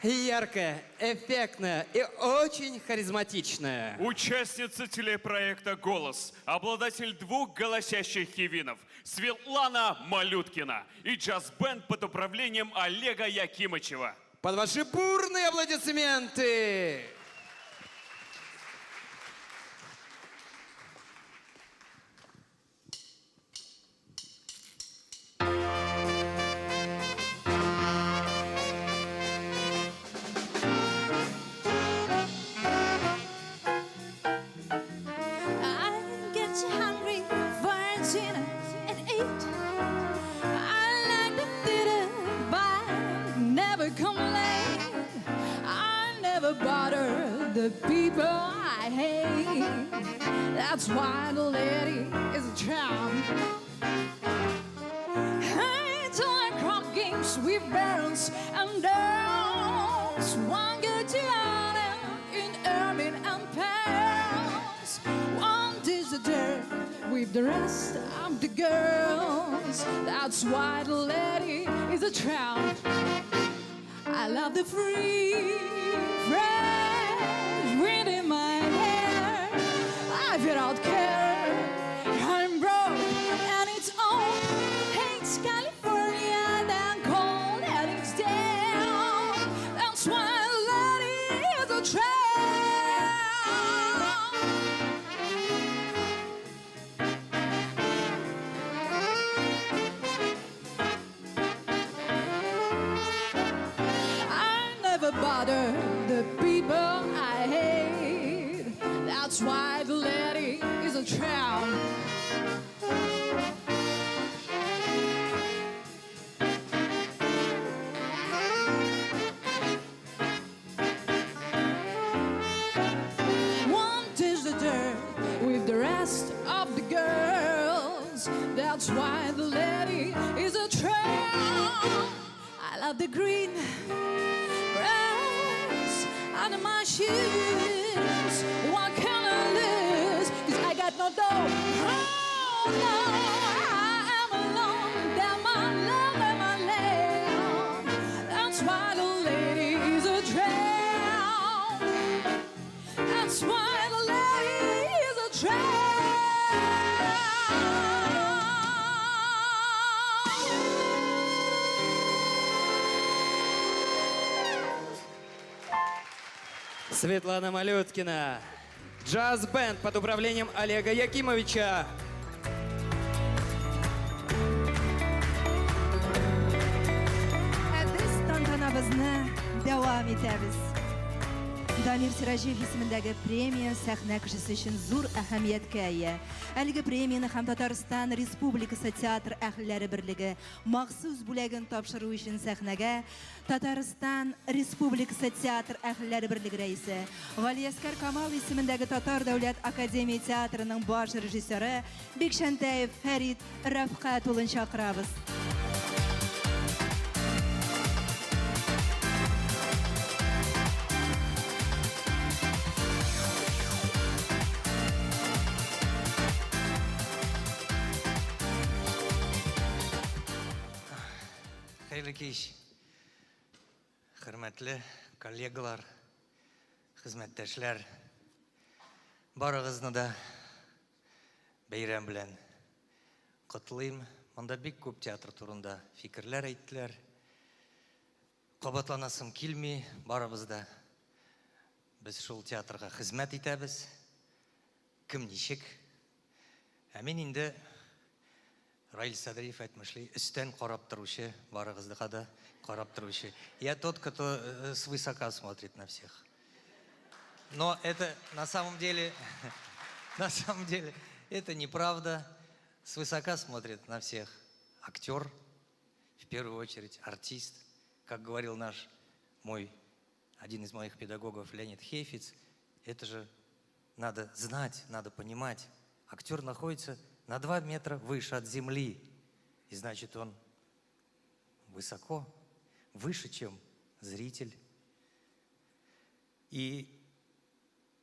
Яркая, эффектная и очень харизматичная. Участница телепроекта «Голос», обладатель двух голосящих хивинов Светлана Малюткина и джаз-бенд под управлением Олега Якимычева. Под ваши бурные аплодисменты! I get hungry for dinner at 8. I like the theater, but never come late. I never bother the people I hate. That's why the lady is a tramp. I don't like crop games with barons and earls. One good to honor in ermine and pearls. One is the dirt with the rest of the girls. That's why the lady is a tramp. I love the free, fresh wind in my hair. I without care. I'm broke and it's all. It's California, then cold and it's down. That's why lady is a tramp. I never bother the people I hate. That's why the lady is a tramp. One is the dirt with the rest of the girls. That's why the lady is a tramp. I love the green grass under my shoes. What can I lose? 'Cause I got no dough. Oh no, I am alone. Down my love and my lamb. That's why the lady is a tramp. That's why the lady is a tramp. Светлана Малюткина. Джаз-бенд под управлением Олега Якимовича. Ә без тантанабызны дәвам итәбез. Дамир Сираҗиев исемендәге премия сәхнә кешесе өчен зур әһәмияткә ия. Әлеге премияне һәм Татарстан Республикасы театр әһелләре берлеге махсус бүләген тапшыру өчен сәхнәгә Татарстан Республикасы театр әһелләре берлеге рәисе, Галиәскәр Камал исемендәге Татар дәүләт академия театрының баш режиссеры Бикчәнтәев Фәрит Рәфкать улын чакырабыз. Хәерле кич, хөрмәтле коллегалар, хезмәттәшләр. Барыгызны да бәйрәм белән котлыйм. Монда бик күп театр турында фикерләр әйттеләр. Кабатланасым килми, барыбыз да без шул театрга хезмәт итәбез. Кем ничек. Ә мин инде Раил Садриев әйтмешли, өстән карап торучы, барыгызга да карап торучы. Я тот, кто свысока смотрит на всех. Но это на самом деле, на самом деле, это неправда. Свысока смотрит на всех актер, в первую очередь артист. Как говорил наш, мой, один из моих педагогов Леонид Хейфиц, это же надо знать, надо понимать. Актер находится на 2 метра выше от земли. И значит, он высоко, выше, чем зритель. И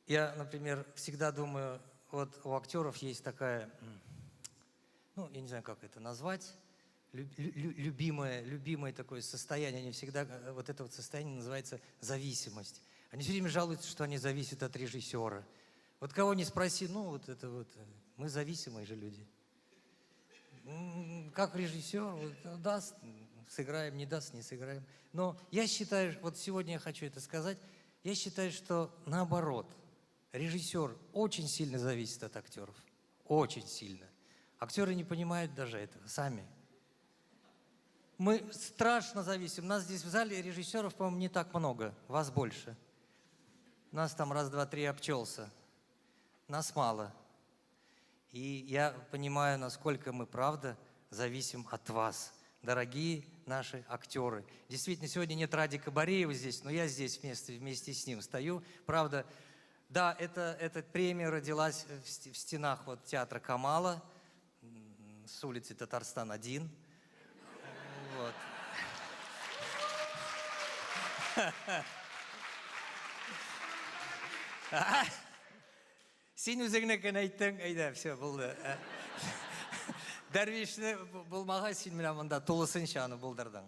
я, например, всегда думаю, вот у актеров есть такая, ну, я не знаю, как это назвать, любимое, любимое такое состояние. Они всегда, вот это вот состояние называется зависимость. Они все время жалуются, что они зависят от режиссера. Вот кого не спроси, ну вот это вот, мы зависимые же люди. Как режиссер, вот, даст, сыграем, не даст, не сыграем. Но я считаю, вот сегодня я хочу это сказать, я считаю, что наоборот, режиссер очень сильно зависит от актеров. Очень сильно. Актеры не понимают даже этого сами. Мы страшно зависим. Нас здесь в зале режиссеров, по-моему, не так много. Вас больше. Нас там раз, два, три обчелся. Нас мало. И я понимаю, насколько мы, правда, зависим от вас, дорогие наши актеры. Действительно, сегодня нет Радика Бареева здесь, но я здесь вместе с ним стою. Правда, да, эта премия родилась в стенах вот театра Камала с улицы Татарстан-1. Вот. Син үзеңнекен әйттең, әйдә, все, булды. Дәрвишне булмагач, син менә монда тулысынча аны булдырдың.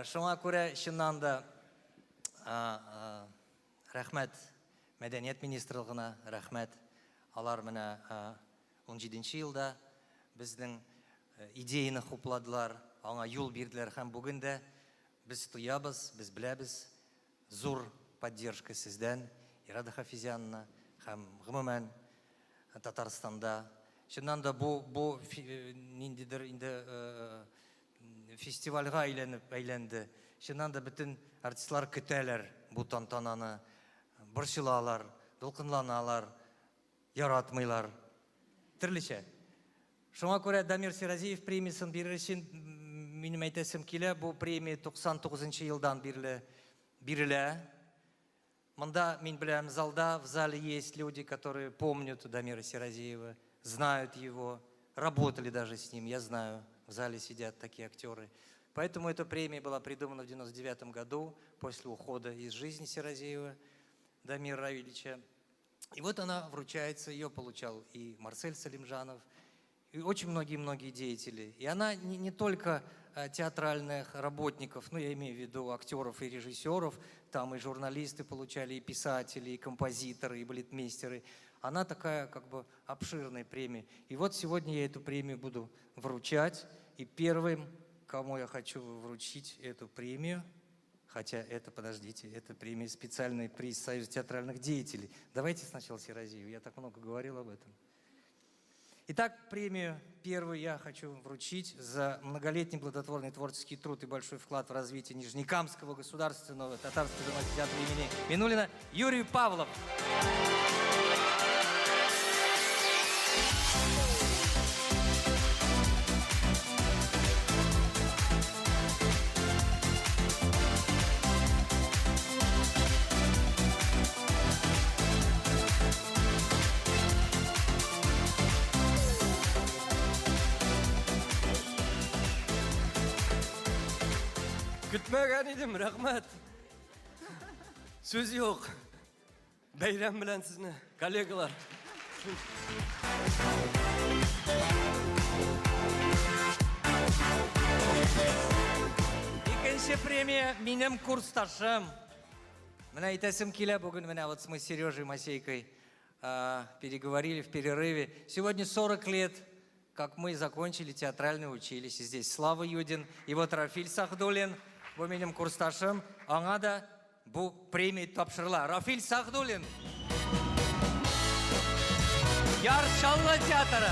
Шуңа күрә чыннан да рәхмәт мәдәният министрлыгына, рәхмәт. Алар менә 17 елда безнең идеяны хупладылар, аңа юл бирделәр һәм бүген дә без тоябыз, без беләбез, зур поддержка сездән, Ирада Хафизяновна, һәм гомумән Татарстанда. Чыннан да бу ниндидер инде фестивальгә әйләнеп әйләнде. Чыннан да бөтен артистлар көтәләр бу тантананы, борчылалар, дулкынланалар, яратмыйлар. Төрлечә. Шуңа күрә Дамир Сиразиев премиясен бирер өчен минем әйтәсем килә, бу премия 99 елдан бирле бирелә. Монда, мин беләм, залда, в зале есть люди, которые помнят Дамира Сиразиева, знают его, работали даже с ним, я знаю, в зале сидят такие актеры. Поэтому эта премия была придумана в 99 году, после ухода из жизни Сиразиева Дамира Равильевича. И вот она вручается, ее получал и Марсель Салимжанов, и очень многие-многие деятели. И она не только театральных работников, ну, я имею в виду актеров и режиссеров, там и журналисты получали, и писатели, и композиторы, и балетмейстеры. Она такая как бы обширная премия. И вот сегодня я эту премию буду вручать. И первым, кому я хочу вручить эту премию, хотя это, подождите, это премия специальный приз Союза театральных деятелей. Давайте сначала Сиразиеву, я так много говорил об этом. Итак, премию первую я хочу вручить за многолетний плодотворный творческий труд и большой вклад в развитие Нижнекамского государственного татарского театра имени Минуллина Юрию Павлов. Көтмәгән идем, рәхмәт. Сүз юк. Бәйрәм белән сезне, коллегалар. Икенче премия минем курсташым. Менә әйтәсем килә бүген менә вот мы с Сережей Масейкой переговорили в перерыве. Сегодня 40 лет, как мы закончили театральное училище. Здесь Слава Юдин и вот Рафиль Сахдулин. Бу минем курсташым. Аңа да бу премия тапшырыла. Рафиль Сахдулин. Яр Чаллы театры.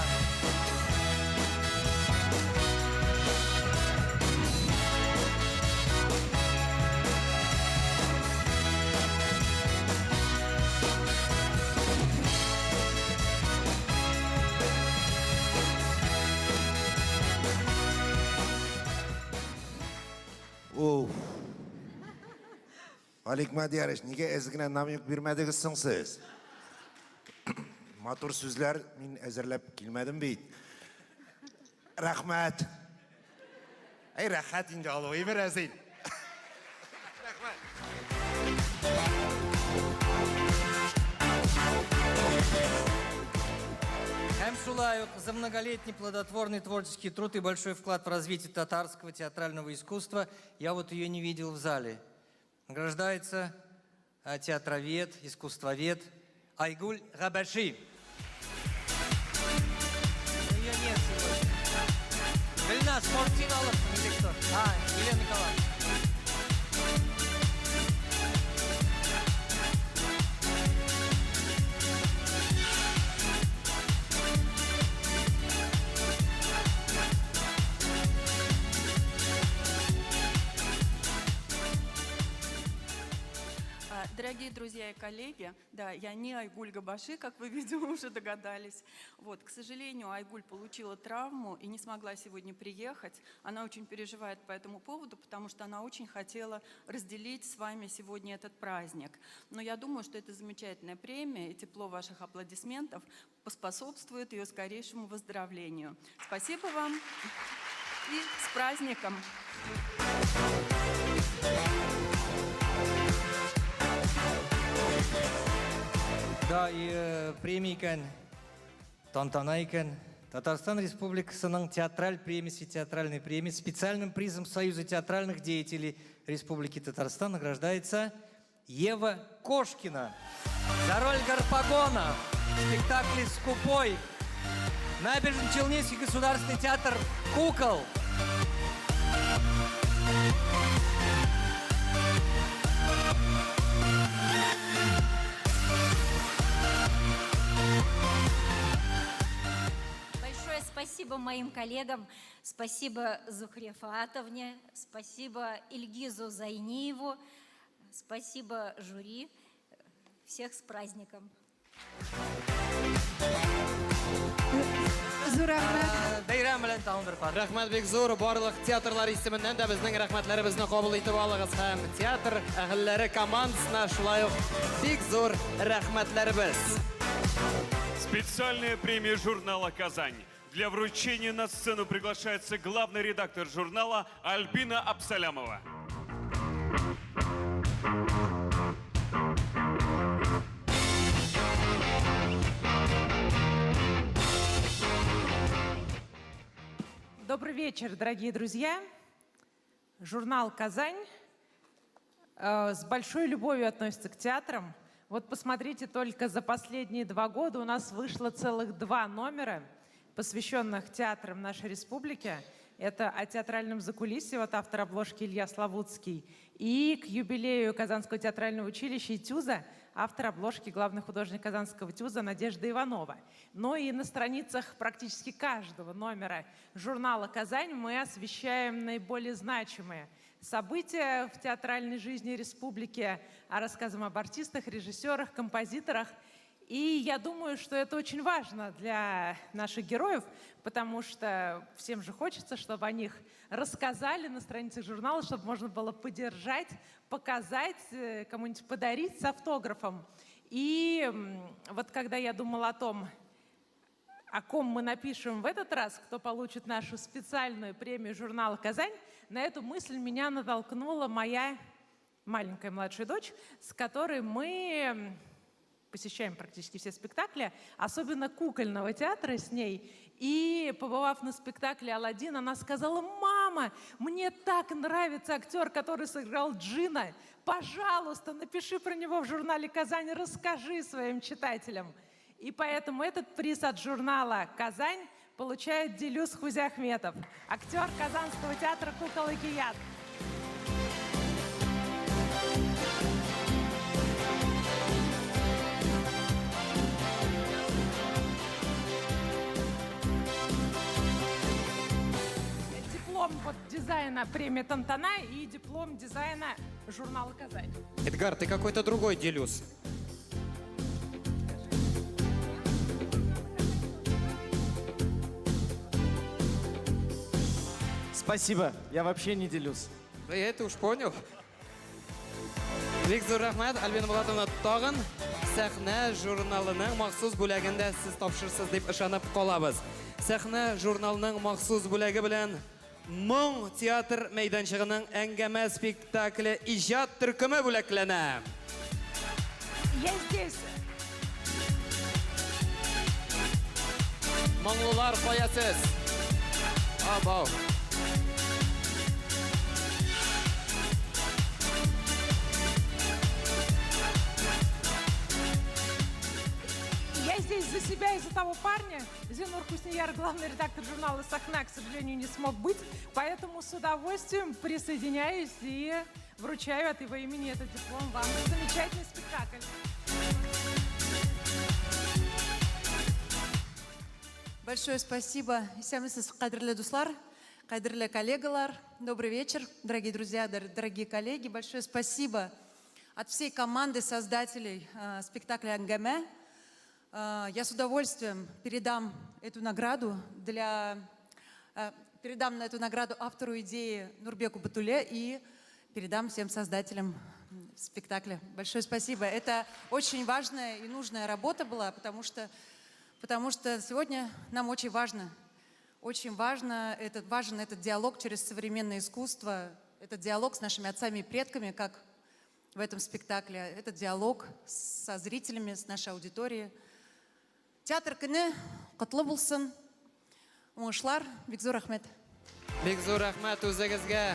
Уф. Алик Мадиярович, нигә әз генә намек бирмәдегез соң сез? Матур сүзләр мин әзерләп килмәдем бит. Рәхмәт. Әй, рәхәт инде алуы, бераз инде. Рәхмәт. Һәм шулай ук за многолетний плодотворный творческий труд и большой вклад в развитие татарского театрального искусства, я вот ее не видел в зале, награждается э, театровед, искусствовед Айгуль Габаши. Ее нет сегодня. Гөлназ, может, син алырсың или кто? А, Елена Николаевна. А, дорогие друзья и коллеги, да, я не Айгуль Габаши, как вы, видимо, уже догадались. Вот, к сожалению, Айгуль получила травму и не смогла сегодня приехать. Она очень переживает по этому поводу, потому что она очень хотела разделить с вами сегодня этот праздник. Но я думаю, что это замечательная премия, и тепло ваших аплодисментов поспособствует ее скорейшему выздоровлению. Спасибо вам и с праздником! Да, и э, премия икән, тантана икән. Татарстан Республикасының театраль премиясе, театральной премии специальным призом Союза театральных деятелей Республики Татарстан награждается Ева Кошкина за роль Гарпагона в спектакле «Скупой». Набережно-Челнинский государственный театр «Кукол». Большое спасибо моим коллегам, спасибо Зухре Фаатовне, спасибо Ильгизу Зайниеву, спасибо жюри. Всех с праздником. Зур рәхмәт. Бәйрәм белән тагын бер кат. Рәхмәт бик зур. Барлык театрлар исеменнән дә безнең рәхмәтләребезне кабул итеп алыгыз һәм театр әһелләре командасына шулай ук бик зур рәхмәтләребез. Специальная премия журнала «Казань». Для вручения на сцену приглашается главный редактор журнала Альбина Абсалямова. Добрый вечер, дорогие друзья. Журнал «Казань» э, с большой любовью относится к театрам. Вот посмотрите, только за последние два года у нас вышло целых два номера, посвященных театрам нашей республики. Это о театральном закулисье, вот автор обложки Илья Славутский, и к юбилею Казанского театрального училища ТЮЗа автор обложки главный художник Казанского ТЮЗа Надежда Иванова. Но и на страницах практически каждого номера журнала «Казань» мы освещаем наиболее значимые события в театральной жизни республики, а рассказываем об артистах, режиссерах, композиторах. И я думаю, что это очень важно для наших героев, потому что всем же хочется, чтобы о них рассказали на страницах журнала, чтобы можно было подержать, показать, э, кому-нибудь подарить с автографом. И вот когда я думала о том, о ком мы напишем в этот раз, кто получит нашу специальную премию журнала «Казань», на эту мысль меня натолкнула моя маленькая младшая дочь, с которой мы посещаем практически все спектакли, особенно кукольного театра с ней. И побывав на спектакле «Аладдин», она сказала, «Мама, мне так нравится актер, который сыграл Джина. Пожалуйста, напиши про него в журнале «Казань», расскажи своим читателям». И поэтому этот приз от журнала «Казань» получает Делюс Хузяхметов, актер Казанского театра «Кукол и Кият». Диплом вот дизайна премии Тантана и диплом дизайна журнала «Казань». Эдгар, ты какой-то другой Делюс. Спасибо, я вообще не делюсь. Да я это уж понял. Бик зур рәхмәт, Альбина Булатовна, тагын Сәхнә журналының махсус бүләген дә сез тапшырсыз дип ышанып калабыз. Сәхнә журналының махсус бүләге белән Моң театр мәйданчыгының әңгәмә спектакле иҗат төркеме бүләкләнә. Я здесь. Моңлылар кая сез? Абау. Я здесь за себя и за того парня. Зинур Хуснияр, главный редактор журнала «Сахна», к сожалению, не смог быть. Поэтому с удовольствием присоединяюсь и вручаю от его имени этот диплом вам. Замечательный спектакль. Большое спасибо. Исәнмесез, кадерле дуслар, кадерле коллегалар. Добрый вечер, дорогие друзья, дорогие коллеги. Большое спасибо от всей команды создателей спектакля «Әңгәмә». Я с удовольствием передам эту награду для передам на эту награду автору идеи Нурбеку Батуле и передам всем создателям спектакля. Большое спасибо. Это очень важная и нужная работа была, потому что сегодня нам очень важен этот диалог через современное искусство, этот диалог с нашими отцами и предками, как в этом спектакле, этот диалог со зрителями, с нашей аудиторией. Театр көне котлы булсын. Уңышлар, бик зур рәхмәт. Бик зур рәхмәт үзегезгә.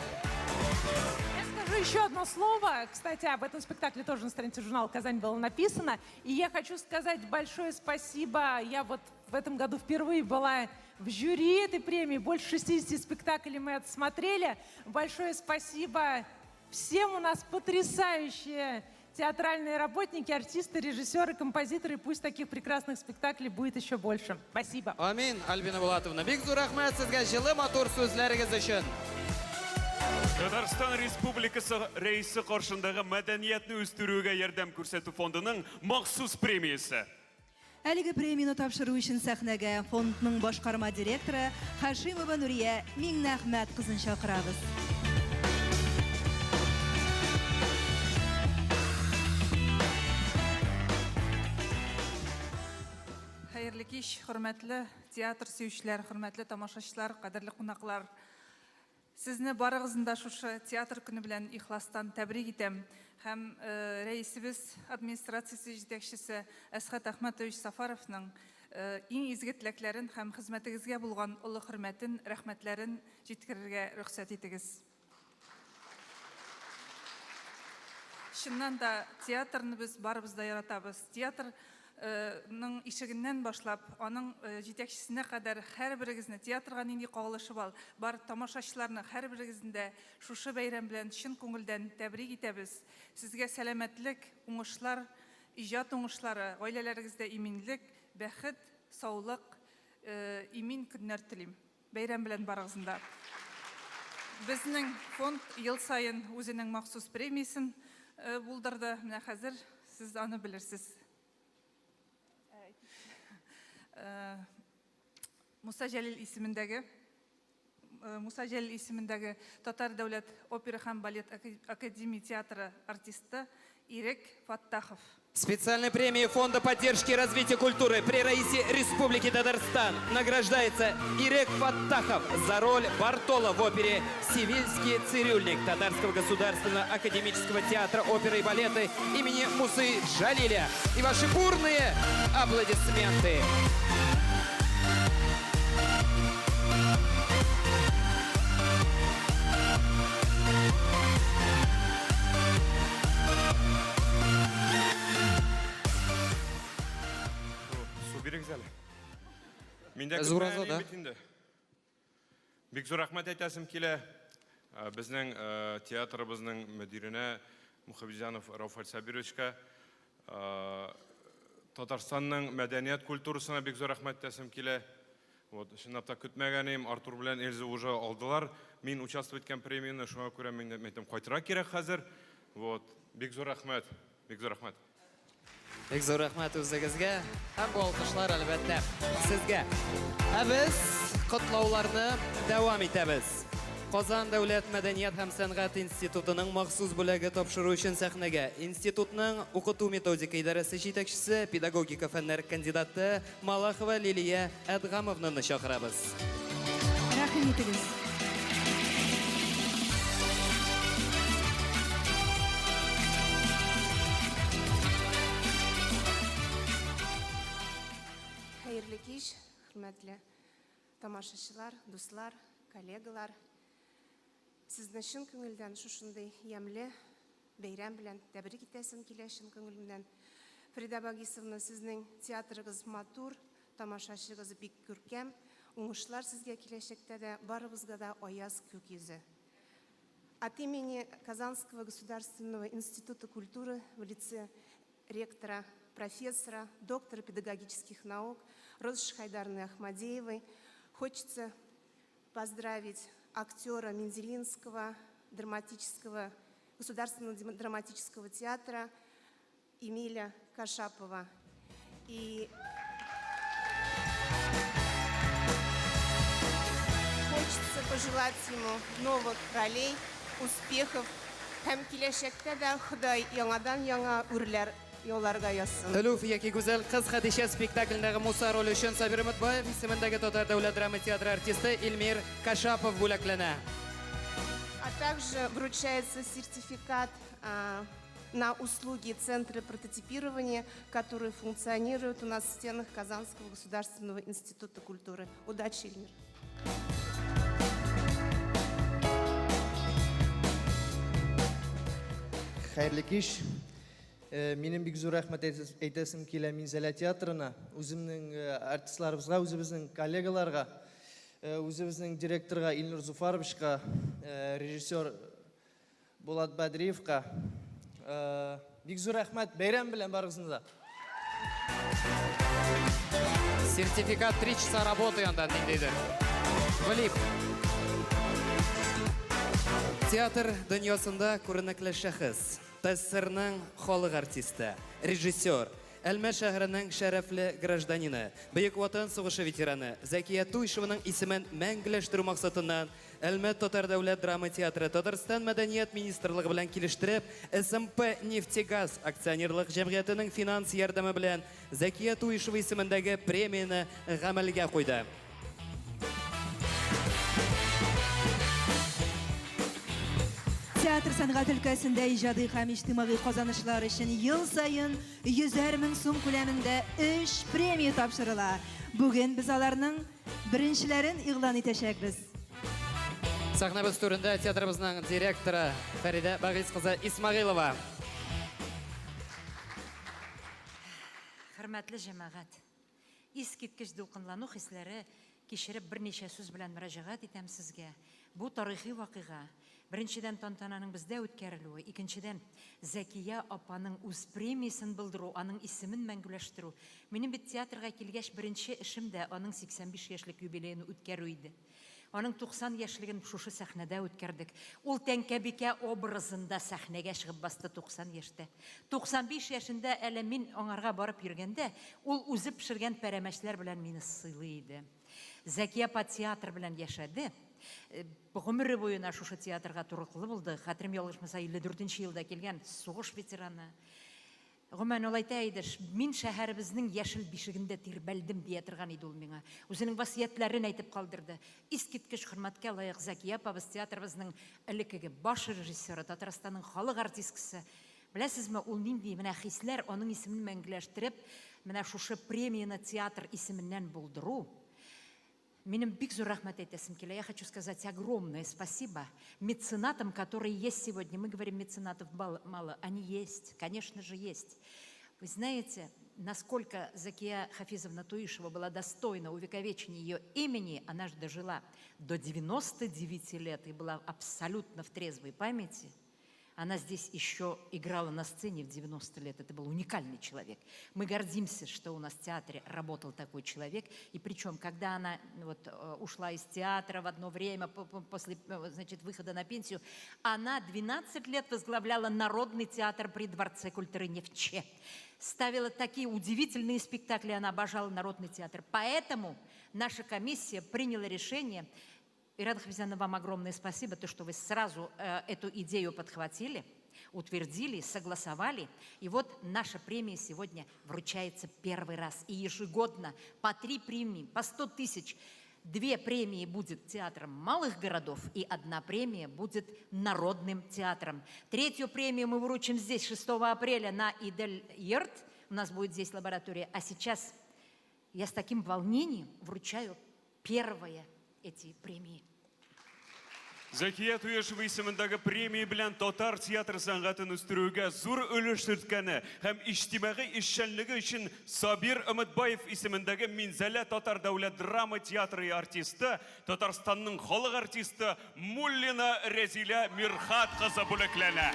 Я скажу еще одно слово. Кстати, об этом спектакле тоже на странице журнала «Казань» было написано. И я хочу сказать большое спасибо. Я вот в этом году впервые была в жюри этой премии. Больше 60 спектаклей мы отсмотрели. Большое спасибо всем, у нас потрясающие театральные работники, артисты, режиссеры, композиторы. Пусть таких прекрасных спектаклей будет еще больше. Спасибо. Амин, Альбина Булатовна. Бик зур рәхмәт сезгә җылы матур сүзләрегез өчен. Татарстан Республикасы Рәисе каршындагы мәдәниятне үстерүгә ярдәм күрсәтү фондының махсус премиясе. Әлеге премияне тапшыру өчен сәхнәгә фондның башкарма директоры Хашимова Нурия Миңнәхмәт кызын чакырабыз. Хәерле кич, хөрмәтле театр сөючеләр, хөрмәтле тамашачылар, кадерле кунаклар. Сезне барыгызны да шушы театр көне белән ихластан тәбрик итәм. Һәм рәисебез администрациясе җитәкчесе Әсхәт Әхмәтович Сафаровның иң изге теләкләрен һәм хезмәтегезгә булган олы хөрмәтен, рәхмәтләрен җиткерергә рөхсәт итегез. Чыннан да театрны без барыбыз да яратабыз. Театрның ишегеннән башлап, аның җитәкчесенә кадәр һәрберегезне театрга нинди кагылышы бар, бар тамашачыларны һәрберегезне дә шушы бәйрәм белән чын күңелдән тәбрик итәбез. Сезгә сәламәтлек, уңышлар, иҗат уңышлары, гаиләләрегездә иминлек, бәхет, саулык, имин көннәр телим. Бәйрәм белән барыгызны да. Безнең фонд ел саен үзенең махсус премиясен булдырды. Менә хәзер сез аны белерсез. Муса Җәлил исемендәге Татар дәүләт опера һәм балет академия театры артисты Ирек Фаттахов. Специальной премией Фонда поддержки и развития культуры при Раисе Республики Татарстан награждается Ирек Фаттахов за роль Бартола в опере «Севильский цирюльник» Татарского государственного академического театра оперы и балета имени Мусы Джалиля. И ваши бурные аплодисменты. Су бирегез әле. Миндә Зур көтмәгән аза, да. бит инде. Бик зур рәхмәт әйтәсем килә. Безнең театрыбызның мөдиренә Мухабизянов Рауф Сабировичка, Татарстанның мәдәният культурасына бик зур рәхмәт әйтәсем килә. Вот, чынлап та көтмәгән идем, Артур белән Эльза уже алдылар. Мин участвовать иткән премияне, шуңа күрә мин әйтәм, кайтырга кирәк хәзер. Вот, бик зур рәхмәт, бик зур рәхмәт. Бик зур рәхмәт үзегезгә һәм бу алкышлар әлбәттә сезгә. Ә без котлауларны дәвам итәбез. Казан дәүләт мәдәният һәм сәнгать институтының махсус бүләге тапшыру өчен сәхнәгә институтның укыту методика идарәсе җитәкчесе, педагогика фәннәр кандидаты Малахова Лилия Әдгамовнаны чакырабыз. Рәхим итегез. Хәерле кич, хөрмәтле Тамашачылар, дуслар, коллегалар, сезне чын күңелдән шушындый ямьле бәйрәм белән тәбрик итәсем килә чын күңелемнән. Фрида Багисовна, сезнең театрыгыз матур, тамашачыгыз бик күркәм. Уңышлар сезгә киләчәктә дә, барыбызга да аяз күк йөзе. От имени Казанского государственного института культуры в лице ректора, профессора, доктора педагогических наук Розы Шахайдаровны Ахмадеевой хочется поздравить актера Мензелинского драматического, государственного драматического театра Эмиля Кашапова. И хочется пожелать ему новых ролей, успехов һәм киләчәктә дә Ходай яңадан-яңа үрләр яуларга язсын. Элүф яки Гүзәл кыз Хәдичә спектаклендәге Муса роле өчен Сабир Өметбаев исемендәге Татар дәүләт драма театры артисты Эльмир Кашапов бүләкләнә. А также вручается сертификат на услуги Центра прототипирования, которые функционируют у нас в стенах Казанского государственного института культуры. Удачи, Эльмир! Хәерле кич. Э, минем бик зур рәхмәт әйтәсем килә Минзәлә театрына, үземнең э, артистларыбызга, үзебезнең коллегаларга, э, үзебезнең директорга Илнур Зуфаровичка, режиссер Булат Бәдриевка бик зур рәхмәт. Бәйрәм белән барыгызны да. Сертификат 3 часа работы анда ниндидер. Влип. Театр дөньясында күренекле шәхес, ТССРның халык артисты, режиссер, Әлмәт шәһәренең шәрәфле гражданины, Бөек Ватан сугышы ветераны Зәкия Туйшеваның исемен мәңгеләштерү максатыннан Әлмәт татар дәүләт драма театры Татарстан Мәдәният министрлыгы белән килештереп, СМП Нефтегаз акционерлык җәмгыятенең финанс ярдәме белән Зәкия Туишева исемендәге премияне гамәлгә куйды. Театр сәнгать өлкәсендә иҗади һәм иҗтимагый казанышлар өчен ел саен йөзәр мең сум күләмендә өч премия тапшырыла. Бүген без аларның Беренчеләрен игълан итәчәкбез. Сәхнәбез түрендә театрыбызның директоры Фәридә Багиз кызы Исмагыйлова. Хөрмәтле җәмәгать, искиткеч дулкынлану хисләре кичереп берничә сүз белән мөрәҗәгать итәм сезгә. Бу тарихи вакыйга, беренчедән, тантананың бездә үткәрелүе, икенчедән, Зәкия апаның үз премиясен булдыру, аның исемен мәңгеләштерү. Минем бит театрга килгәч беренче эшем дә аның 85 яшьлек юбилеен үткәрү иде. Аның 90 яшьлеген шушы сәхнәдә үткәрдек. Ул Тәңкәбикә образында сәхнәгә чыгып басты 90 яшьтә. 95 яшендә әле мин аңарга барып йөргәндә, ул үзе пешергән пәрәмәчләр белән мине сыйлый иде. Зәкия апа театр белән яшәде. Э, гомере буена шушы театрга турыклы булды. Хәтерем ялгышмаса, 54 нче елда килгән сугыш ветераны. Гомумән, ул әйтә иде, мин шәһәребезнең яшел бишегендә тирбәлдем, дия торган иде ул миңа. Үзенең васыятьләрен әйтеп калдырды. Искиткеч хөрмәткә лаек Зәкия апабыз театрыбызның элеккеге баш режиссеры, Татарстанның халык артисткасы. Беләсезме, ул нинди менә хисләр, аның исемен мәңгеләштереп, менә шушы премияне театр исеменнән булдыру. Минем бик зур рәхмәт әйтәсем килә. Я хочу сказать огромное спасибо меценатам, которые есть сегодня. Мы говорим, меценатов мало. Они есть, конечно же, есть. Вы знаете, насколько Закия Хафизовна Туишева была достойна увековечения ее имени, она же дожила до 99 лет и была абсолютно в трезвой памяти – она здесь еще играла на сцене в 90 лет. Это был уникальный человек. Мы гордимся, что у нас в театре работал такой человек. И причем, когда она вот, э, ушла из театра в одно время, после э, значит, выхода на пенсию, она 12 лет возглавляла Народный театр при Дворце культуры Невче. Ставила такие удивительные спектакли, она обожала Народный театр. Поэтому наша комиссия приняла решение Ирада Хабизяновна, вам огромное спасибо, то, что вы сразу э, эту идею подхватили, утвердили, согласовали. И вот наша премия сегодня вручается первый раз. И ежегодно по три премии, по 100 тысяч. Две премии будет театром малых городов, и одна премия будет народным театром. Третью премию мы вручим здесь 6 апреля на Идель-Ерт. У нас будет здесь лаборатория. А сейчас я с таким волнением вручаю первое эти премии. Зәкия Туешева исемендәге премия белән татар театр сәнгатен үстерүгә зур өлеш керткәне һәм иҗтимагый эшчәнлеге өчен Сабир Өметбаев исемендәге Минзәлә татар дәүләт драма театры артисты, Татарстанның халык артисты Муллина Рәзилә Мирхат кызы бүләкләнә.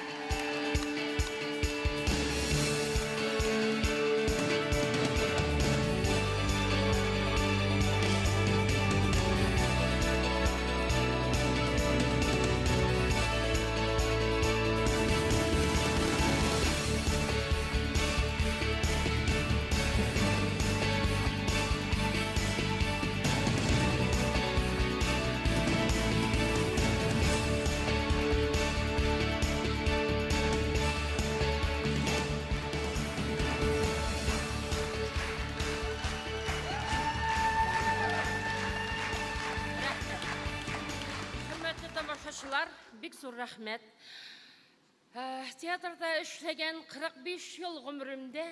Хөрмәтле тамашачылар, бик зур рәхмәт. Э, театрда эшләгән 45 ел гомеремдә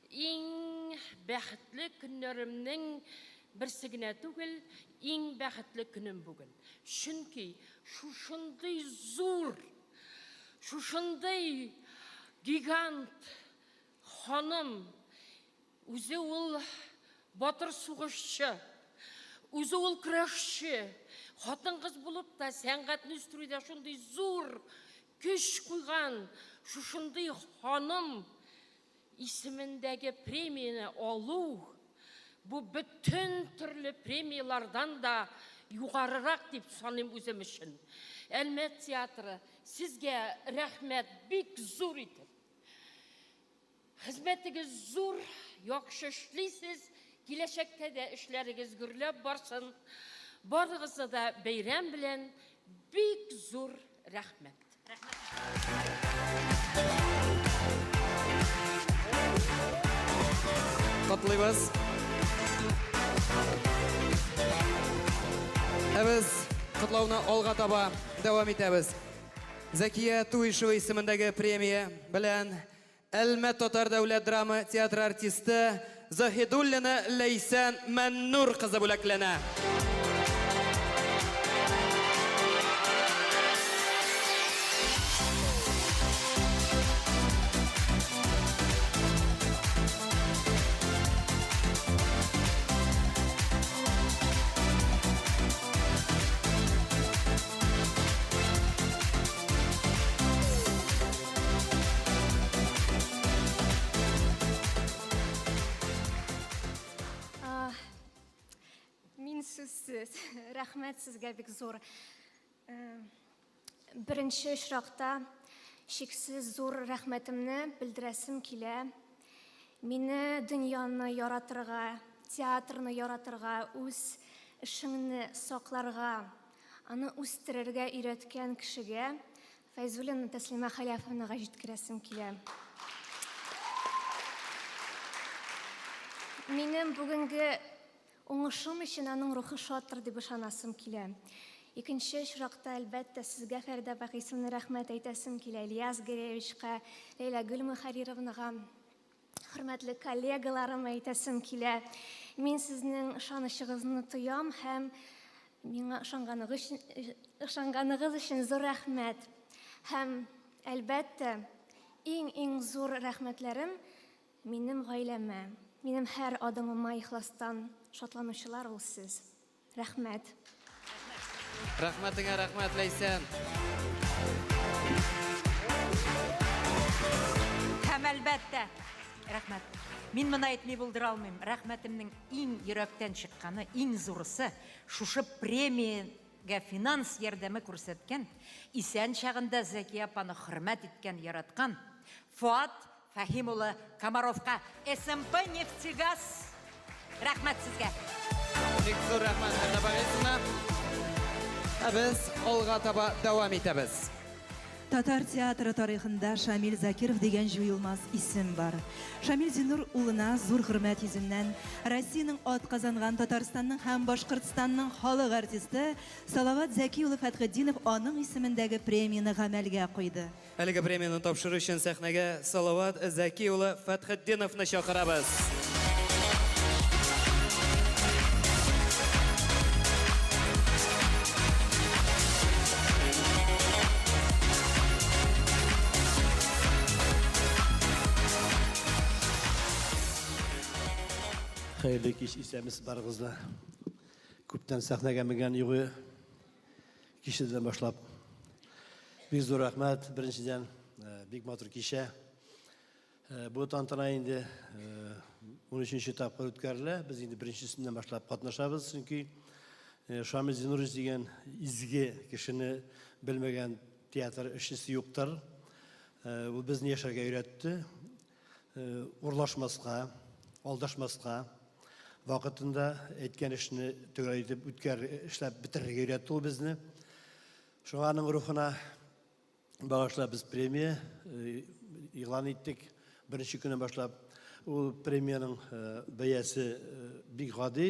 иң бәхетле көннәремнең берсе генә түгел, иң бәхетле көнем бүген. Чөнки шушындый зур, шушындый гигант ханым Үзе ул батыр сугышчы, үзе ул көрәшче. Хатын-кыз булып та сәнгатьне үстерүдә шундый зур көч куйган шушындый ханым исемендәге премияне алу бу бөтен төрле премияләрдән дә югарырак дип саныйм үзем өчен. Әлмәт театры, сезгә рәхмәт бик зур итеп. Хезмәтегез зур, яхшы эшлисез, киләчәктә дә эшләрегез гөрләп барсын. Барыгызны да бәйрәм белән бик зур рәхмәт. Котлыйбыз. Ә без котлауны алга таба дәвам итәбез. Зәкия Туишева исемендәге премия белән Әлмәт татар дәүләт драма театры артисты Заһидуллина Ләйсән Мәннур кызы бүләкләнә. Мин сүзсез. Рәхмәт сезгә бик зур. Э, беренче очракта чиксез зур рәхмәтемне белдерәсем килә. Мине дөньяны яратырга, театрны яратырга, үз эшеңне сакларга, Аны үстерергә өйрәткән кешегә, Фәйзуллина Тәслимә Хәләфовнага җиткерәсем килә. Минем бүгенге уңышым өчен аның рухы шаттыр дип ышанасым килә. Икенче очракта, әлбәттә, сезгә, Фәридә апа Кыйсымовна, рәхмәт әйтәсем килә, Ильяс Гәрәевичка, Ләйлә Гөлмөхәрировнага. Хөрмәтле коллегаларым, әйтәсем килә, мин сезнең ышанычыгызны тоям һәм миңа ышанганыгыз өчен, ышанганыгыз өчен зур рәхмәт. Һәм, әлбәттә, иң-иң зур рәхмәтләрем минем гаиләмә, минем һәр адымыма ихластан шатланучылар ул сез. Рәхмәт. Рәхмәтеңә рәхмәт, Ләйсән. Һәм әлбәттә, рәхмәт. Мин моны әйтми булдыра алмыйм. Рәхмәтемнең иң йөрәктән чыкканы, иң зурысы, шушы премиягә финанс ярдәме күрсәткән, исән чагында Зәкия апаны хөрмәт иткән, яраткан Фоат Фәһим улы Комаровка СМП Нефтегаз рәхмәт сезгә. Бик зур рәхмәт, Фәрдә Борисовна. Ә без алга таба дәвам итәбез. Татар театры тарихында Шамил Закиров дигән җуелмас исем бар. Шамил Зиннур улына зур хөрмәт йөзеннән Россиянең атказанган, Татарстанның һәм Башкортстанның халык артисты Салават Зәки улы Фәтхетдинов аның исемендәге премияне гамәлгә куйды. Әлеге премияне тапшыру өчен сәхнәгә Салават Зәки улы Фәтхетдиновны чакырабыз. Хәерле кич, исәнмесез барыгыз да. Күптән сәхнәгә менгән югы кичәдән башлап. Бик зур рәхмәт, беренчедән, э, бик матур кичә. Э, бу тантана инде 13 э, тапкыр үткәрелә. Без инде беренчесеннән башлап катнашабыз, чөнки Шамил Зинурович дигән изге кешене белмәгән театр эшчесе юктыр. Ул безне яшәргә өйрәтте. Урлашмаска, алдашмаска, вакытында әйткән эшне төгәл итеп үткәр, эшләп бетерергә өйрәтте ул безне. Шуңа аның рухына багышлап без премия игълан иттек. Беренче көннән башлап ул премиянең бәясе бик гади.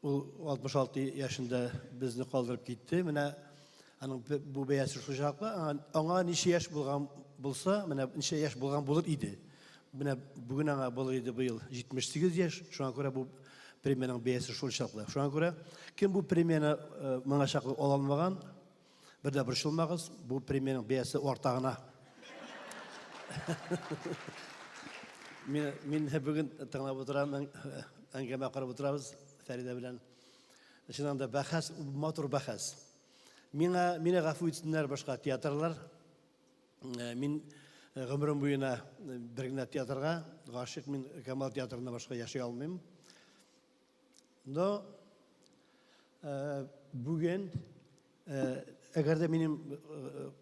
Ул 66 яшендә безне калдырып китте. Менә аның бу бәясе шул чаклы. Аңа ничә яшь булган булса, менә ничә яшь булган булыр иде. Менә бүген аңа булыр иде быел 78 яшь. Шуңа күрә бу премиянең бәясе шул чаклы. Шуңа күрә кем бу премияне э, моңа чаклы ала алмаган, Бер дә борчылмагыз, бу премиянең бәясе арта гына. Мин, мин бүген тыңлап утырам, әңгәмә корып утырабыз Фәридә белән. Чыннан да бәхәс, матур бәхәс. Миңа, мине гафу итсеннәр башка театрлар. Э, мин э, гомерем буена э, бер генә театрга гашыйк, мин Камал театрына башка яши алмыйм. Но бүген, әгәр дә минем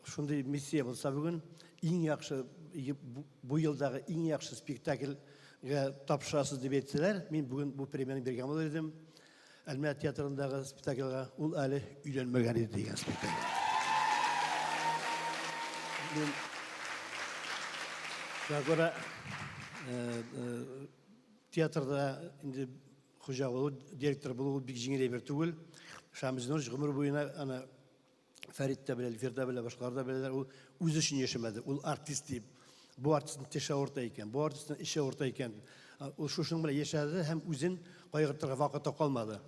шундый миссия булса бүген, иң яхшы, бу елдагы иң яхшы спектакльгә тапшырасыз дип әйтсәләр, мин бүген бу премияне биргән булыр идем. Әлмәт театрындагы спектакльгә ул әле өйләнмәгән иде дигән спектакль. Мин шуңа күрә Театрда инде хуҗа булу, директор булу бик җиңел әйбер түгел. Шамил Зинурович гомер буена аны Фәрит тә белә, Эльфир дә белә, башкалар да беләләр. Ул үзе өчен яшәмәде. Ул артист дип. Бу артистның теше авырта икән, бу артистның эче авырта икән. Ул шушының белән яшәде һәм үзен кайгыртырга вакыты калмады.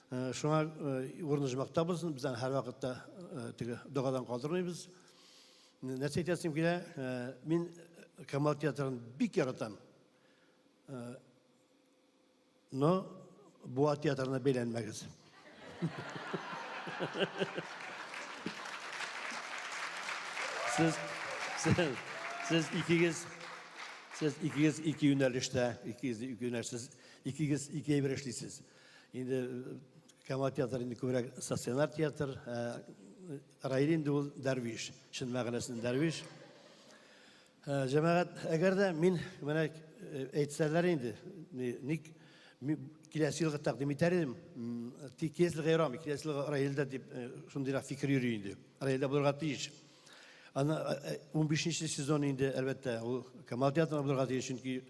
Э, шуңа э, урыны җомакта булсын, без аны һәрвакытта э, теге догадан калдырмыйбыз. Нәрсә әйтәсем килә, мин Камал театрын бик яратам. Но Буа театрына бәйләнмәгез. Сез, сез, сез икегез, сез икегез ике юнәлештә, икегез ике юнәлеш, сез икегез ике әйбер эшлисез. Инде Камал театры инде күбрәк стационар театр, Раил инде ул дәрвиш, чын мәгънәсендә дәрвиш. Э, җәмәгать, әгәр дә мин менә э, әйтсәләр инде, ник киләсе елга тәкъдим итәр идем, тик киләсе елга ярамый, киләсе елга Раилдә дип э, шундыйрак фикер йөри инде. Раилдә булырга тиеш. Аны 15 сезон инде, әлбәттә, ул Камал театрында булырга тиеш, чөнки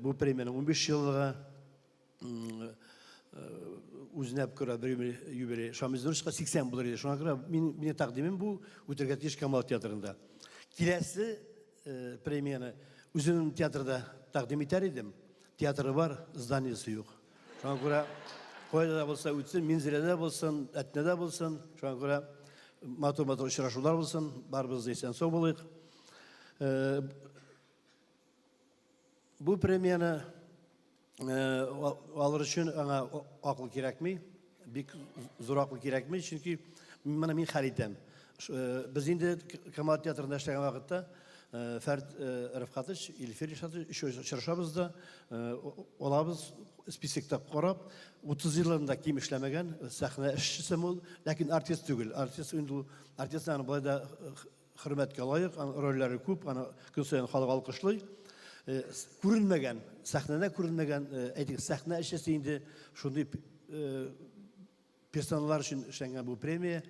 бу премиянең 15 еллыгы үзенә күрә бер юбилей. Шамил Зинуровичка 80 булыр иде. Шуңа күрә мин минем тәкъдимем бу үтәргә тиеш Камал театрында. Киләсе э, премияне үземнең театрда тәкъдим итәр идем. Театры бар, зданиесе юк. Шуңа күрә кайда да булса үтсен, Минзәләдә булсын, Әтнәдә булсын. Шуңа күрә матур-матур очрашулар булсын. Барыбыз да исән-сау булыйк. Э, бу премияне Алыр өчен аңа акыл кирәкми, бик зур акыл кирәкми, чөнки моны мин хәл итәм. Без инде Камал театрында эшләгән вакытта Фәрд Рәфкатович, Илфир Илшатович очрашабыз да, алабыз списокта карап, 30 елдан да ким эшләмәгән сәхнә эшчесе ул, ләкин артист түгел. Артист инде ул артист аны болай да Хөрмәткә лаек, аның рольләре күп, аны көн саен халык алкышлый. Э, күренмәгән, сәхнәдә күренмәгән, э, әйтик, сәхнә эшчесе инде шундый э, персоналар өчен эшләнгән бу премия.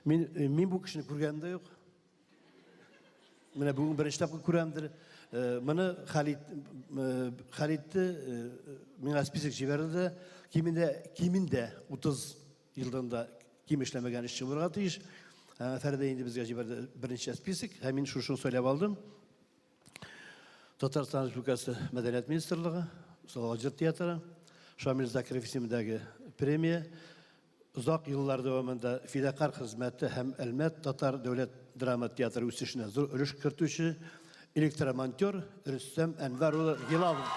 Мин, мин бу кешене күргәнем дә юк. Менә бүген беренче тапкыр күрәмдер. Моны Халит, хәл итте, миңа список җибәрде дә, кимендә, кимендә 30 Елдан да ким эшләмәгән эшче булырга тиеш. Фәридә инде безгә җибәрде берничә список, һәм мин шушын сайлап алдым. Татарстан Республикасы Мәдәният министрлыгы, Салават җыр театры, Шамил Закиров исемендәге премия, озак еллар дәвамында фидакарь хезмәте һәм Әлмәт татар дәүләт драма театры үсешенә зур өлеш кертүче Электромонтер Рөстәм Әнвәр улы Гилалов.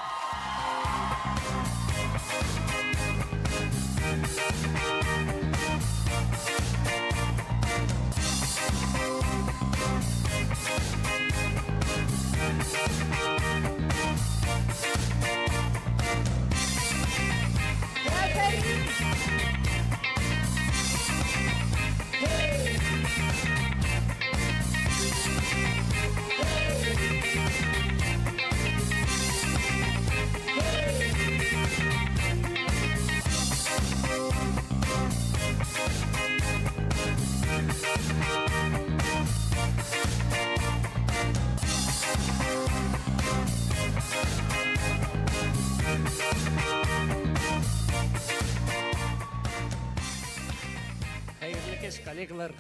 Хәерле кич, коллегалар,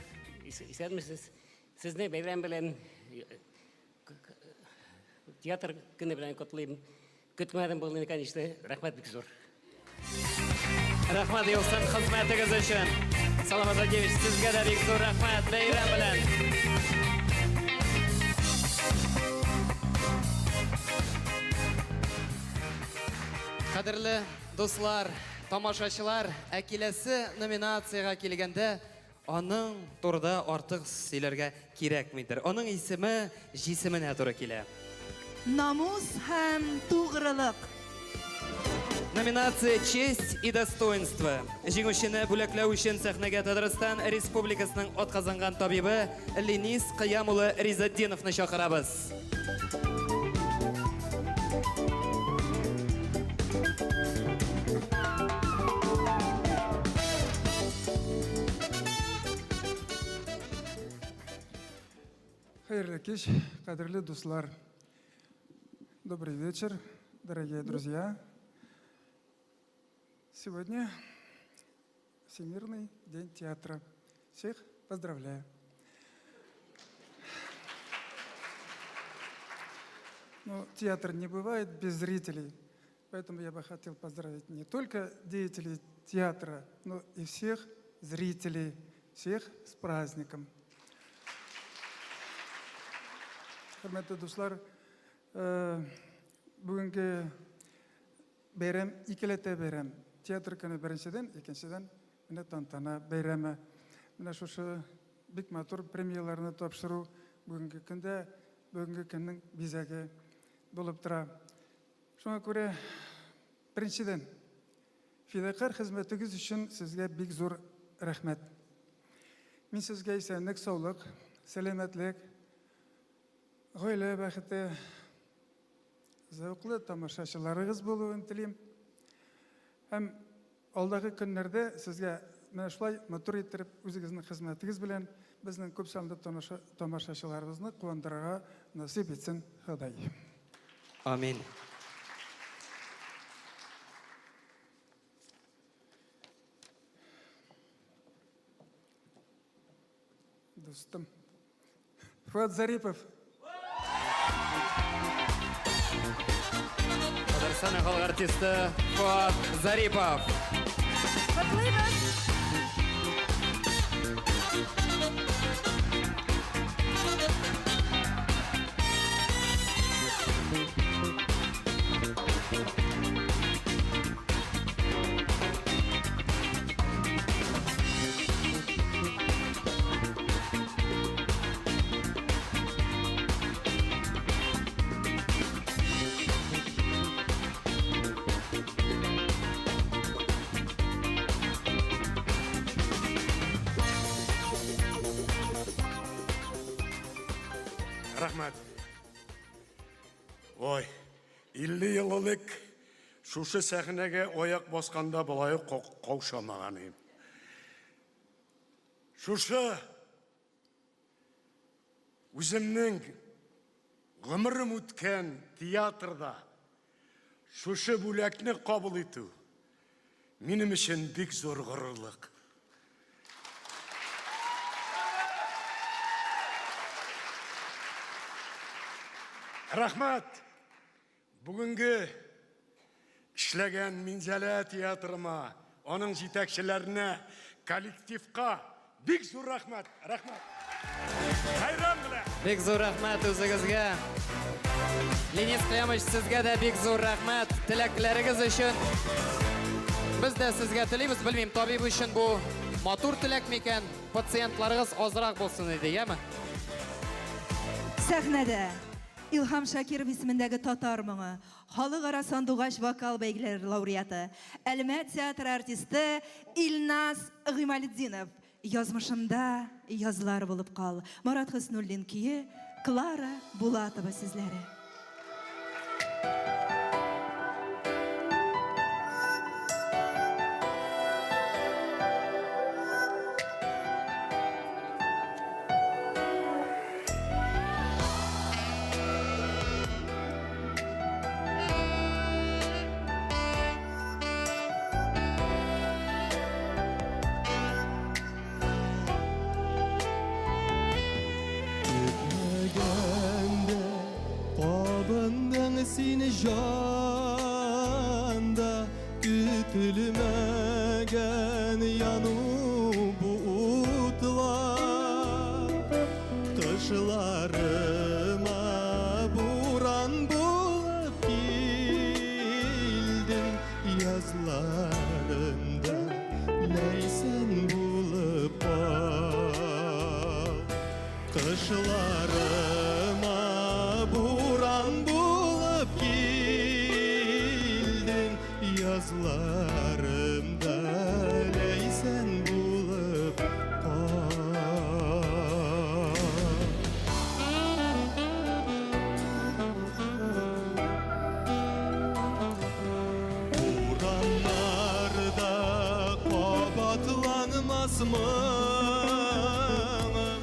исәнмесез. Сезне бәйрәм белән театр көне белән котлыйм. Көтмәдем булны, конечно. Рәхмәт бик зур. Рәхмәт яусын хезмәтегез өчен. Саламат Владимирович, сезгә дә бик зур рәхмәт бәйрәм белән. Кадерле дуслар, тамашачылар, ә киләсе номинациягә килгәндә, аның турыда артык сөйләргә кирәкмидер. Аның исеме җисеменә туры килә. Намус һәм тугрылык. Номинация «Честь и достоинство». Җиңүчене бүләкләү өчен сәхнәгә Татарстан Республикасының атказанган табибы Ленис Кыям улы Ризатдиновны чакырабыз. Хәерле кич, кадерле дуслар. Добрый вечер, дорогие друзья. Сегодня Всемирный день театра. Всех поздравляю. Но театр не бывает без зрителей, поэтому я бы хотел поздравить не только деятелей театра, но и всех зрителей, всех с праздником. Хөрмәтле дуслар, э, бүгенге бәйрәм икеләтә бәйрәм. Театр көне беренчедән, икенчедән менә тантана бәйрәме. Менә шушы бик матур премияләрне тапшыру бүгенге көндә, бүгенге көннең бизәге булып тора. Шуңа күрә, беренчедән, фидакарь хезмәтегез өчен сезгә бик зур рәхмәт. Мин сезгә исәнлек, саулык, сәламәтлек, гаилә бәхете, зәвыклы тамашачыларыгыз булуын телим. Һәм алдагы көннәрдә сезгә менә шулай матур иттереп үзегезнең хезмәтегез белән безнең күп санлы тамашачыларыбызны куандырырга насыйп итсен Ходай. Амин. Дустым. Фуат Зарипов. Татарстан халык артисты Фуат Зарипов. Котлыйбыз! Рәхмәт. Ой, 50 ел элек шушы сәхнәгә аяк басканда болай ук каушамаган идем. Шушы үземнең гомерем үткән театрда шушы бүләкне кабул итү минем өчен бик зур горурлык. Рәхмәт! Бүгенге эшләгән Минзәлә театрыма, аның җитәкчеләренә, коллективка бик зур рәхмәт. Рәхмәт. Бәйрәм белән! Бик зур рәхмәт үзегезгә. Ленис Кыямович, сезгә дә бик зур рәхмәт теләкләрегез өчен. Без дә сезгә телибез, белмим, табиб өчен бу матур теләк микән? Пациентларыгыз азрак булсын иде, яме? Сәхнәдә Илһам Шакиров исемендәге татар моңы, халыкара сандугач вокал бәйгеләре лауреаты, Әлмәт театры артисты Илназ Гыймалетдинов. Язмышымда язлар булып кал. Марат Хөснуллин көе, Клара Булатова сүзләре. Көтмәгәндә кабындың син җанда, көтелмәгән яну бу утлар. Кышларыма буран булып килдең, Язларымда ләйсән булып кал. Кышларыма буран булып килдең, Язларымда ләйсән булып кал. Урамнарда кабатланмас моңым,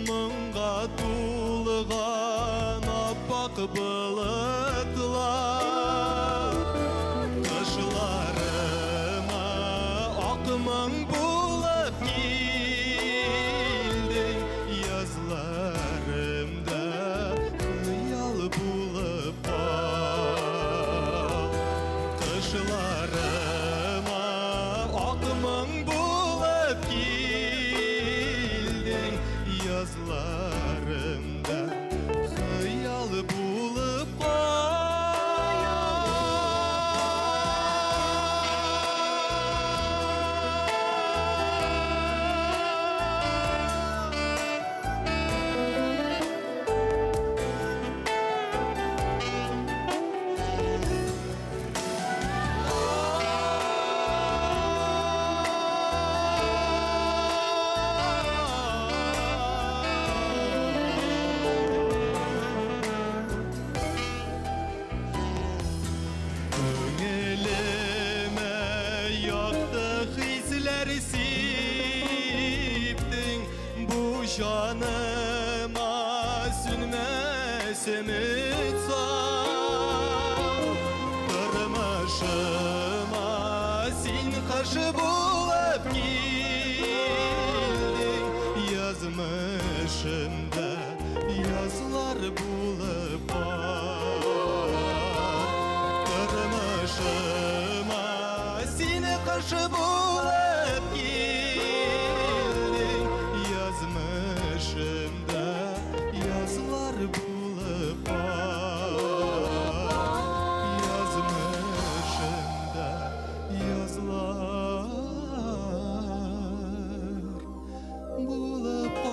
Моңга тулган аппак болытлар. Кышларыма ак моң булып килдең, Язларымда хыял булып кал. Кышларыма ак моң булып килдең, Язларымда хыял булып кал. Күңелемә якты хисләр сиптең, Бу җаныма сүнмәс өмет сал. Тормышыма син кыш булып килдең, Язмышымда язлар булып кал. Тормышыма син кыш булып килдең, Язмышымда язлар булып кал. Язмышымда язлар булып кал.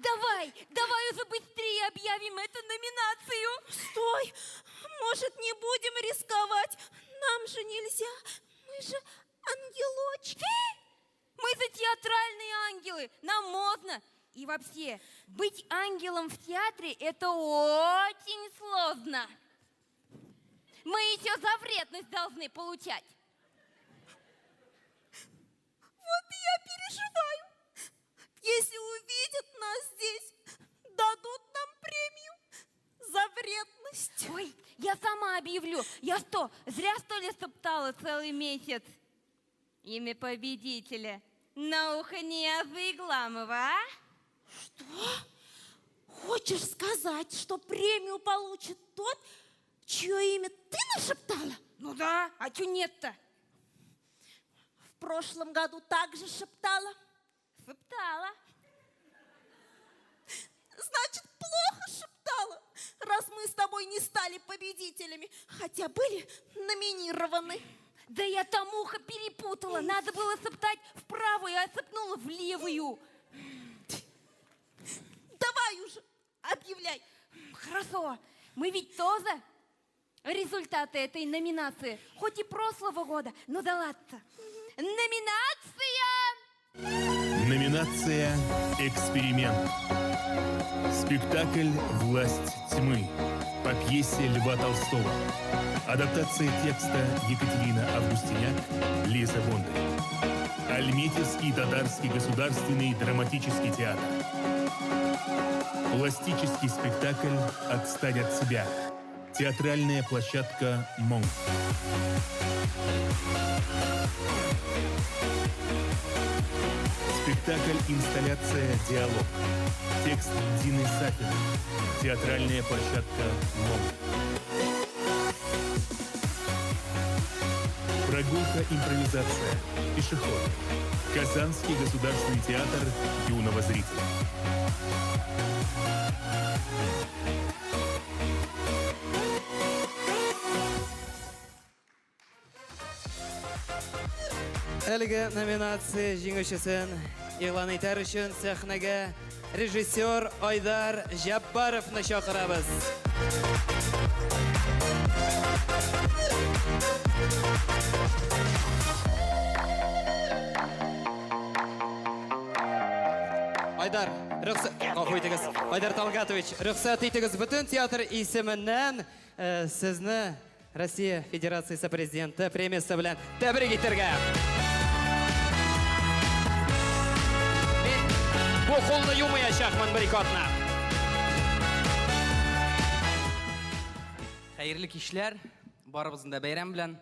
Давай, давай уже быстрее объявим эту номинацию. Стой! Может, не будем рисковать? Нам же нельзя. Мы же ангелочки. Мы же театральные ангелы, нам можно. И вообще, быть ангелом в театре – это очень сложно. Мы еще за вредность должны получать. Вот я переживаю. Если увидят нас здесь, дадут нам премию за вредность. Ой, я сама объявлю. Я что, зря что ли стоптала целый месяц? Имя победителя на ухо Нияза Игламова, а? Что? хочешь сказать, что премию получит тот, чье имя ты нашептала? Ну да, а чё нет-то? В прошлом году также шептала. Шептала. Значит, плохо шептала, раз мы с тобой не стали победителями, хотя были номинированы. Да я там ухо перепутала. Надо было шептать в правую, а шепнула в левую. Давай уже, объявляй. Хорошо. Мы ведь тоже результаты этой номинации, хоть и прошлого года, но да ладно. Номинация! Номинация «Эксперимент». Спектакль «Власть тьмы» по пьесе Льва Толстого. Адаптация текста Екатерина Августиняк, Лиза Бондарь. Альметьевский татарский государственный драматический театр. Пластический спектакль «Отстань от себя». Театральная площадка «Монк». Спектакль «Инсталляция. Диалог». Текст Дины Сафиной. Театральная площадка «Монк». Прогулка-импровизация. Пешеход. Казанский государственный театр юного зрителя. Әлеге номинация җиңүчесен игълан итәр өчен сәхнәгә режиссер Айдар Җаббаровны чакырабыз. Айдар, рөхсәт, гафу итегез. Айдар Талгатович, рөхсәт итегез бөтен театр исеменнән э, сезне Россия Федерациясе Президенты премиясе белән тәбрик итәргә. Мин бу кулны юмаячакмын бер ике атна. Хәерле кичләр, барыбызны да бәйрәм белән.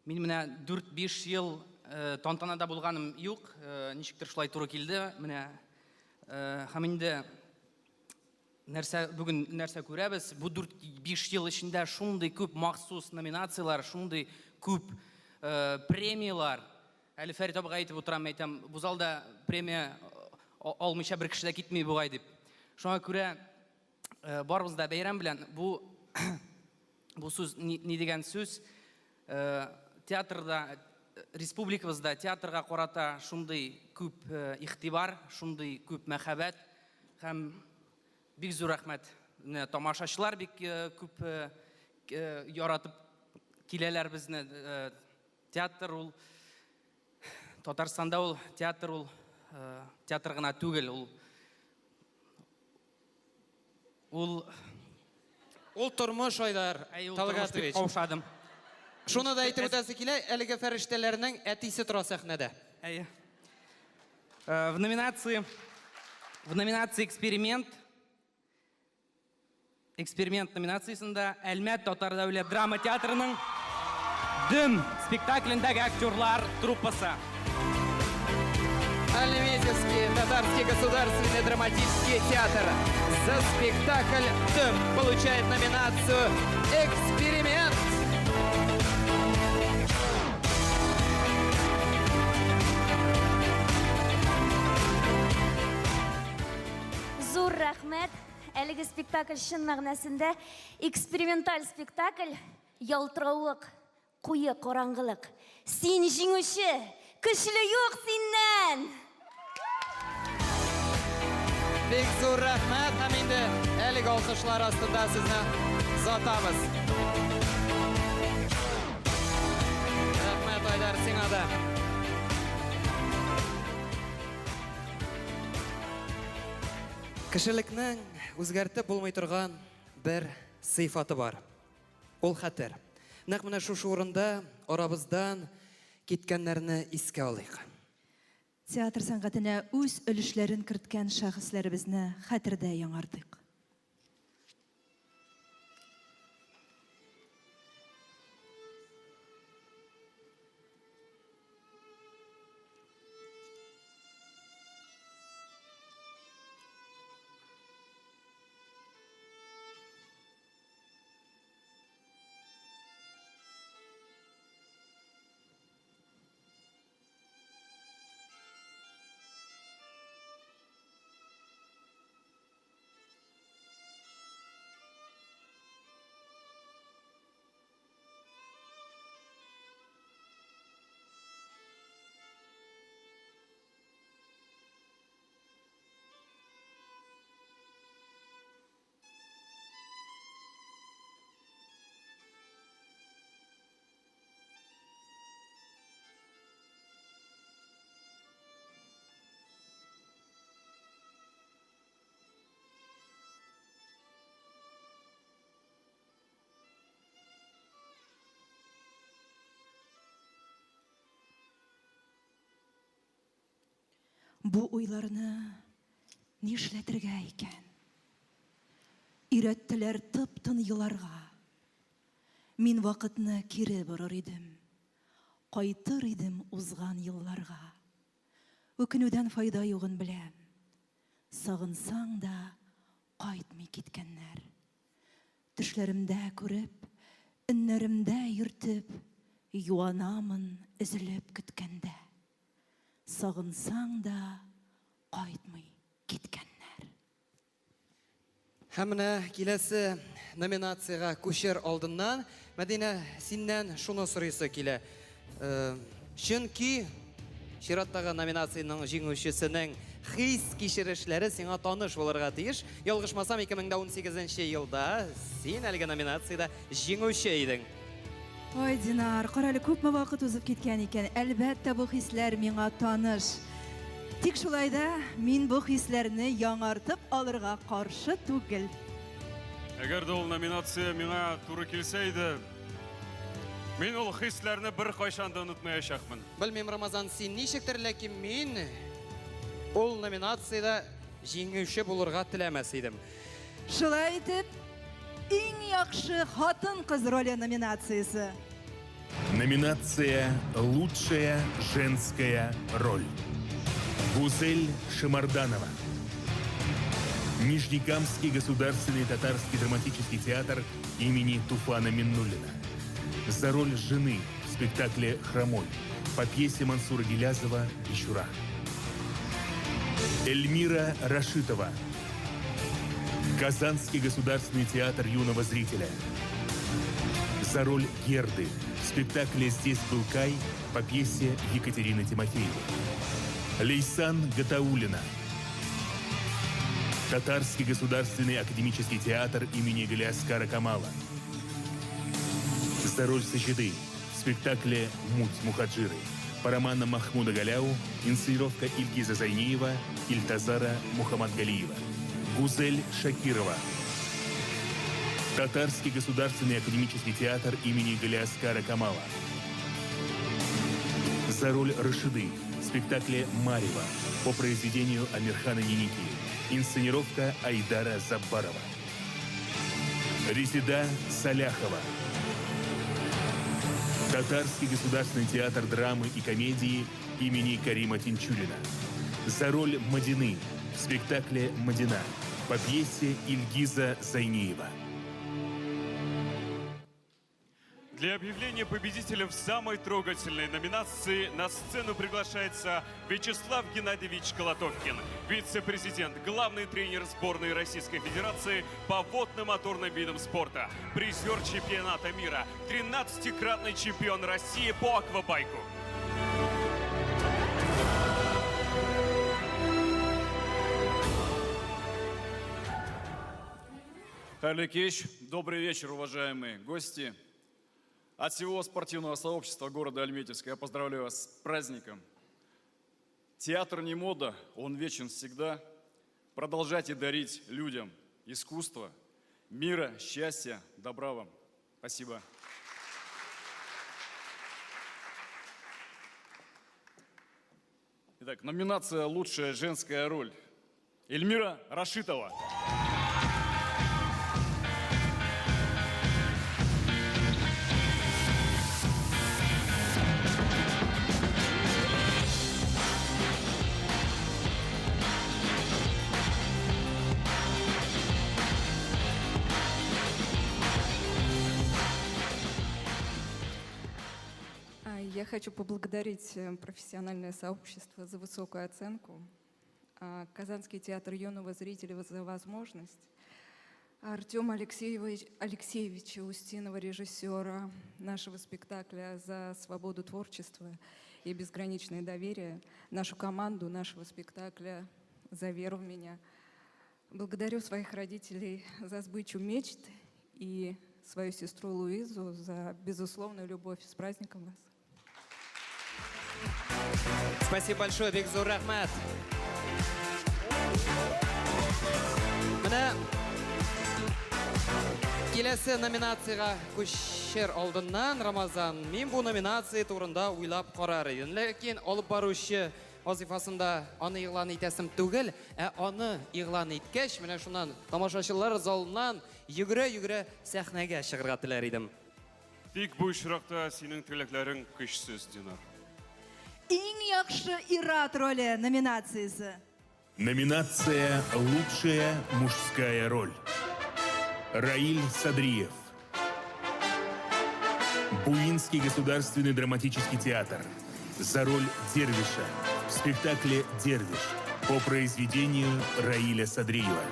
Мин менә 4-5 ел э, тантанада булганым юк, э, ничектер шулай туры килде. Менә э, һәм инде Нәрсә бүген нәрсә күрәбез? Бу 4-5 ел эчендә шундый күп махсус номинацияләр, шундый күп э, премияләр. Әле Фәрит абыга әйтеп утырам, әйтәм, бу залда премия э, алмыйча бер кеше дә китми бугай дип. Шуңа күрә э, барыбыз да бәйрәм белән бу бу сүз ни, ни дигән сүз? Э, театрда республикабызда театрга карата шундый күп э, игътибар, шундый күп мәхәббәт һәм бик зур рәхмәт. Менә тамашачылар бик э, күп яратып киләләр безне. Театр ул Татарстанда ул театр ул театр гына түгел, ул Ул Ул тормыш, Айдар Талгатович. Каушадым. Шуны да әйтеп үтәсе килә, әлеге фәрештәләрнең әтисе тора сәхнәдә. Әйе. Э, в номинации в номинации эксперимент эксперимент номинациясендә Әлмәт татар дәүләт драма театрының Дөм спектаклендәге актерлар труппасы. Альметьевский татарский государственный драматический театр за спектакль «Дөм» получает номинацию «Эксперимент». Зур рәхмәт. Әлеге спектакль чын мәгънәсендә эксперименталь спектакль. Ялтыравык, куе караңгылык. Син җиңүче! Көчле юк синнән! Бик зур рәхмәт һәм инде әлеге алкышлар астында сезне озатабыз. Рәхмәт, Айдар, сиңа да. Кешелекнең үзгәртеп булмый торган бер сыйфаты бар. Ул хәтер. Нәкъ менә шушы урында арабыздан киткәннәрне искә алыйк. Театр сәнгатенә үз өлешләрен керткән шәхесләребезне хәтердә яңартыйк. Бу уйларны нишләтергә икән? Өйрәттеләр тып-тын еларга. Мин вакытны кире борыр идем. Кайтыр идем узган елларга. Үкенүдән файда югын беләм. Сагынсаң да кайтмый киткәннәр. Төшләремдә күреп, өннәремдә йөртеп, юанамын өзелеп көткәндә. Сагынсаң да кайтмый киткәннәр. Һәм менә киләсе номинациягә күчер алдыннан, Мәдинә, синнән шуны сорыйсы килә. Э, чөнки чираттагы номинациянең җиңүчесенең хис-кичерешләре сиңа таныш булырга тиеш. Ялгышмасам, 2018 елда син әлеге номинациядә җиңүче идең. Ой, Динар, карале, күпме вакыт узып киткән икән. Әлбәттә, бу хисләр миңа таныш. Тик шулай да мин бу хисләрне яңартып алырга каршы түгел. Әгәр дә ул номинация миңа туры килсә иде, мин ул хисләрне беркайчан да онытмаячакмын. Белмим, Рамазан, син ничектер, ләкин мин ул номинациядә җиңүче булырга теләмәс идем. Шулай итеп, иң яхшы хатын-кыз роле номинациясе. Номинация «Лучшая женская роль». Гузель Шимарданова. Нижнекамский государственный татарский драматический театр имени Туфана Миннуллина. За роль жены в спектакле «Хромой» по пьесе Мансура Гилязова «Ищура». Эльмира Рашитова. Казанский государственный театр юного зрителя. За роль Герды в спектакле «Здесь был Кай» по пьесе Екатерины Тимофеевой. Лейсан Гатаулина. Татарский государственный академический театр имени Галиаскара Камала. За роль Сачиды в спектакле «Муть Мухаджиры» по романам Махмуда Галяу, инсценировка Ильгиза Зайниева, Ильтазара Мухаммадгалиева. Гузель Шакирова. Татарский государственный академический театр имени Галиаскара Камала. За роль Рашиды в спектакле «Марева» по произведению Амирхана Ниники. Инсценировка Айдара Заббарова. Резида Саляхова. Татарский государственный театр драмы и комедии имени Карима Тинчурина. За роль Мадины в спектакле «Мадина» по пьесе Ильгиза Зайниева. Для объявления победителя в самой трогательной номинации на сцену приглашается Вячеслав Геннадьевич Колотовкин, вице-президент, главный тренер сборной Российской Федерации по водно-моторным видам спорта, призер чемпионата мира, 13-кратный чемпион России по аквабайку. Харлик кич, добрый вечер, уважаемые гости. От всего спортивного сообщества города Альметьевска я поздравляю вас с праздником. Театр не мода, он вечен всегда. Продолжайте дарить людям искусство, мира, счастья, добра вам. Спасибо. Итак, номинация «Лучшая женская роль». Эльмира Рашитова. А, я хочу поблагодарить э, профессиональное сообщество за высокую оценку, а, Казанский театр юного зрителя за возможность, Артема Алексеевич, Алексеевича Устинова, режиссера нашего спектакля за свободу творчества и безграничное доверие, нашу команду нашего спектакля за веру в меня. Благодарю своих родителей за сбычу мечт и свою сестру Луизу за безусловную любовь. С праздником вас! Спасибо большое, бик зур рәхмәт. Менә киләсе номинациягә күчер алдыннан, Рамазан, мин бу номинация турында уйлап карар идем. Ләкин алып баручы вазыйфасында аны игълан итәсем түгел, ә аны игълан иткәч, менә шуннан тамашачылар залыннан йөгерә-йөгерә сәхнәгә чыгарга теләр идем. Тик бу очракта синең теләкләрең көчсез, Динар. Иң яхшы ир-ат роле номинациясе. Номинация «Лучшая мужская роль». Раиль Садриев. Буинский государственный драматический театр. За роль Дервиша в спектакле «Дервиш» по произведению Раиля Садриева.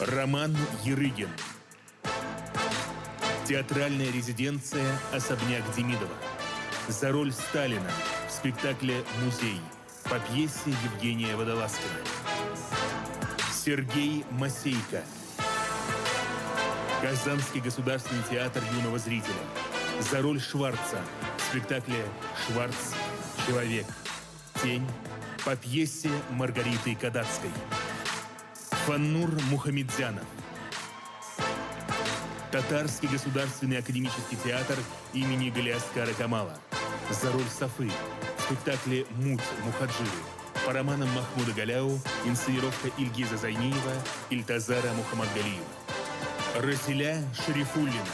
Роман Ерыгин. Театральная резиденция «Особняк Демидова». За роль Сталина в спектакле «Музей» по пьесе Евгения Водолазкина. Сергей Масейко. Казанский государственный театр юного зрителя. За роль Шварца в спектакле «Шварц. Человек. Тень» по пьесе Маргариты Кадацкой. Фаннур Мухамедзянов. Татарский государственный академический театр имени Галиаскара Камала. За роль Софы в спектакле «Муть Мухаджиры» по романам Махмуда Галяу, инсценировка Ильгиза Зайниева, Ильтазара Мухаммадгалиева. Расиля Шарифуллина.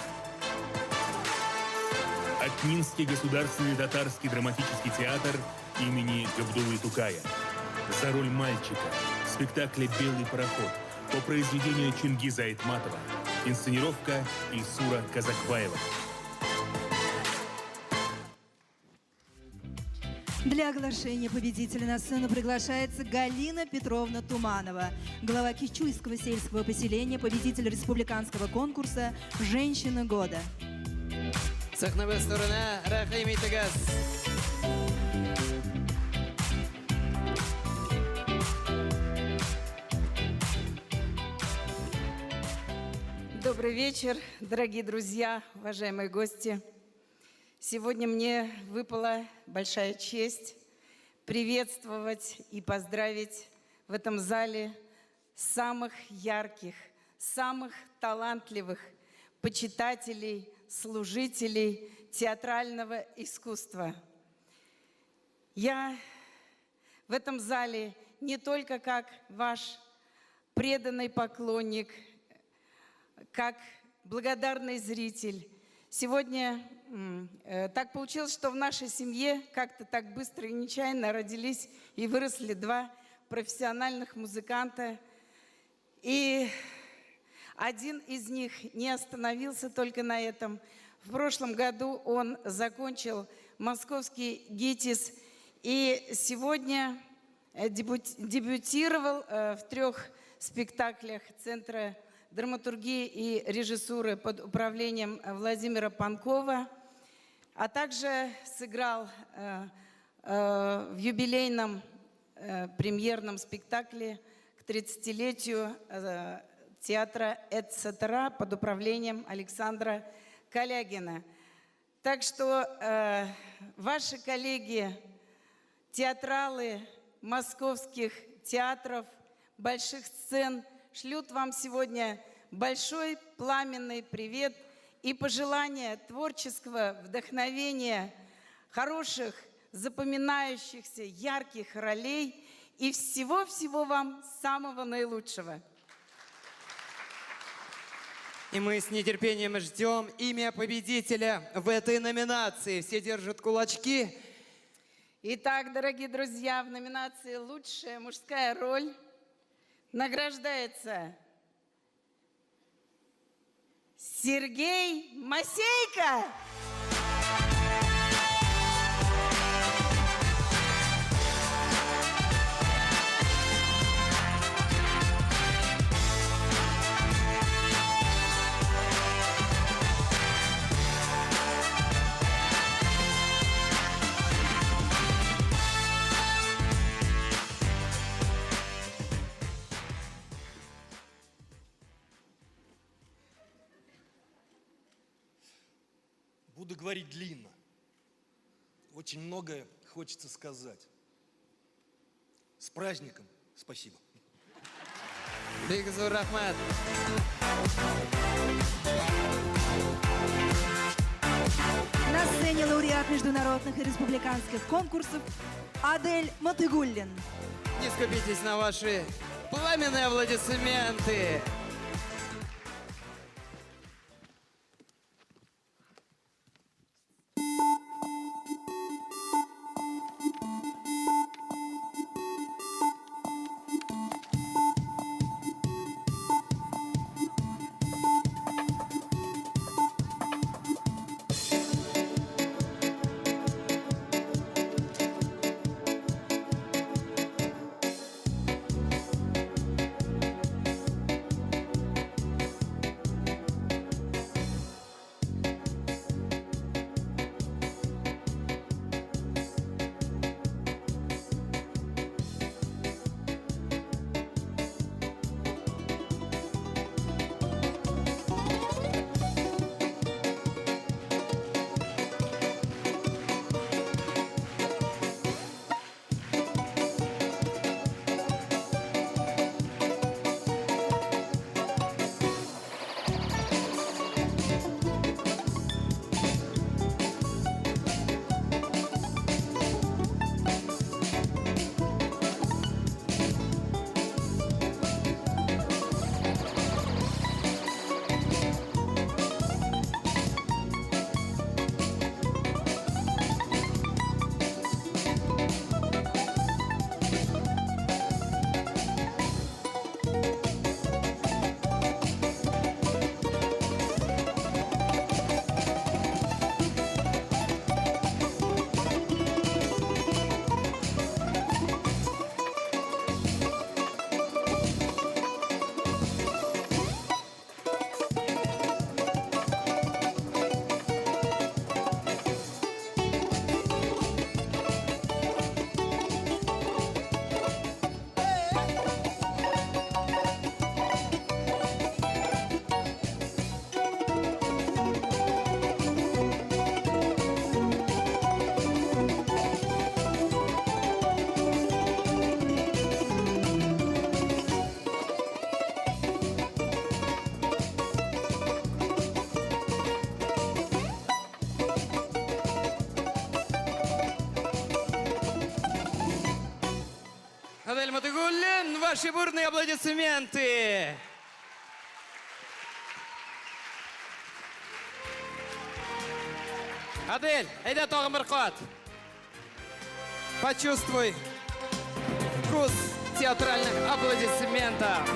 Атнинский государственный татарский драматический театр имени Габдуллы Тукая. За роль мальчика в спектакле «Белый пароход» по произведению Чингиза Айтматова. Инсценировка Ильсура Казакбаева. Для оглашения победителя на сцену приглашается Галина Петровна Туманова, глава Кичуйского сельского поселения, победитель республиканского конкурса «Женщина года». Сәхнәбез түренә рәхим итегез. Добрый вечер, дорогие друзья, уважаемые гости. Сегодня мне выпала большая честь приветствовать и поздравить в этом зале самых ярких, самых талантливых почитателей, служителей театрального искусства. Я в этом зале не только как ваш преданный поклонник, как благодарный зритель. Сегодня так получилось, что в нашей семье как-то так быстро и нечаянно родились и выросли два профессиональных музыканта. И один из них не остановился только на этом. В прошлом году он закончил московский ГИТИС и сегодня дебютировал в 3 спектаклях Центра драматургии и режиссуры под управлением Владимира Панкова, а также сыграл в юбилейном премьерном спектакле к 30-летию театра «Эцетера» под управлением Александра Калягина. Так что ваши коллеги, театралы московских театров, больших сцен, шлют вам сегодня большой пламенный привет и пожелания творческого вдохновения, хороших, запоминающихся, ярких ролей и всего-всего вам самого наилучшего. И мы с нетерпением ждем имя победителя в этой номинации. Все держат кулачки. Итак, дорогие друзья, в номинации «Лучшая мужская роль» награждается Сергей Масейко. Буду говорить длинно. Очень многое хочется сказать. С праздником. Спасибо. Бик зур рәхмәт. На сцене лауреат международных и республиканских конкурсов Адель Матыгуллин. Не скупитесь на ваши пламенные аплодисменты. Адель Матыгуллин, ваши бурные аплодисменты. Адель, әйдә тагын бер кат. Почувствуй вкус театральных аплодисментов.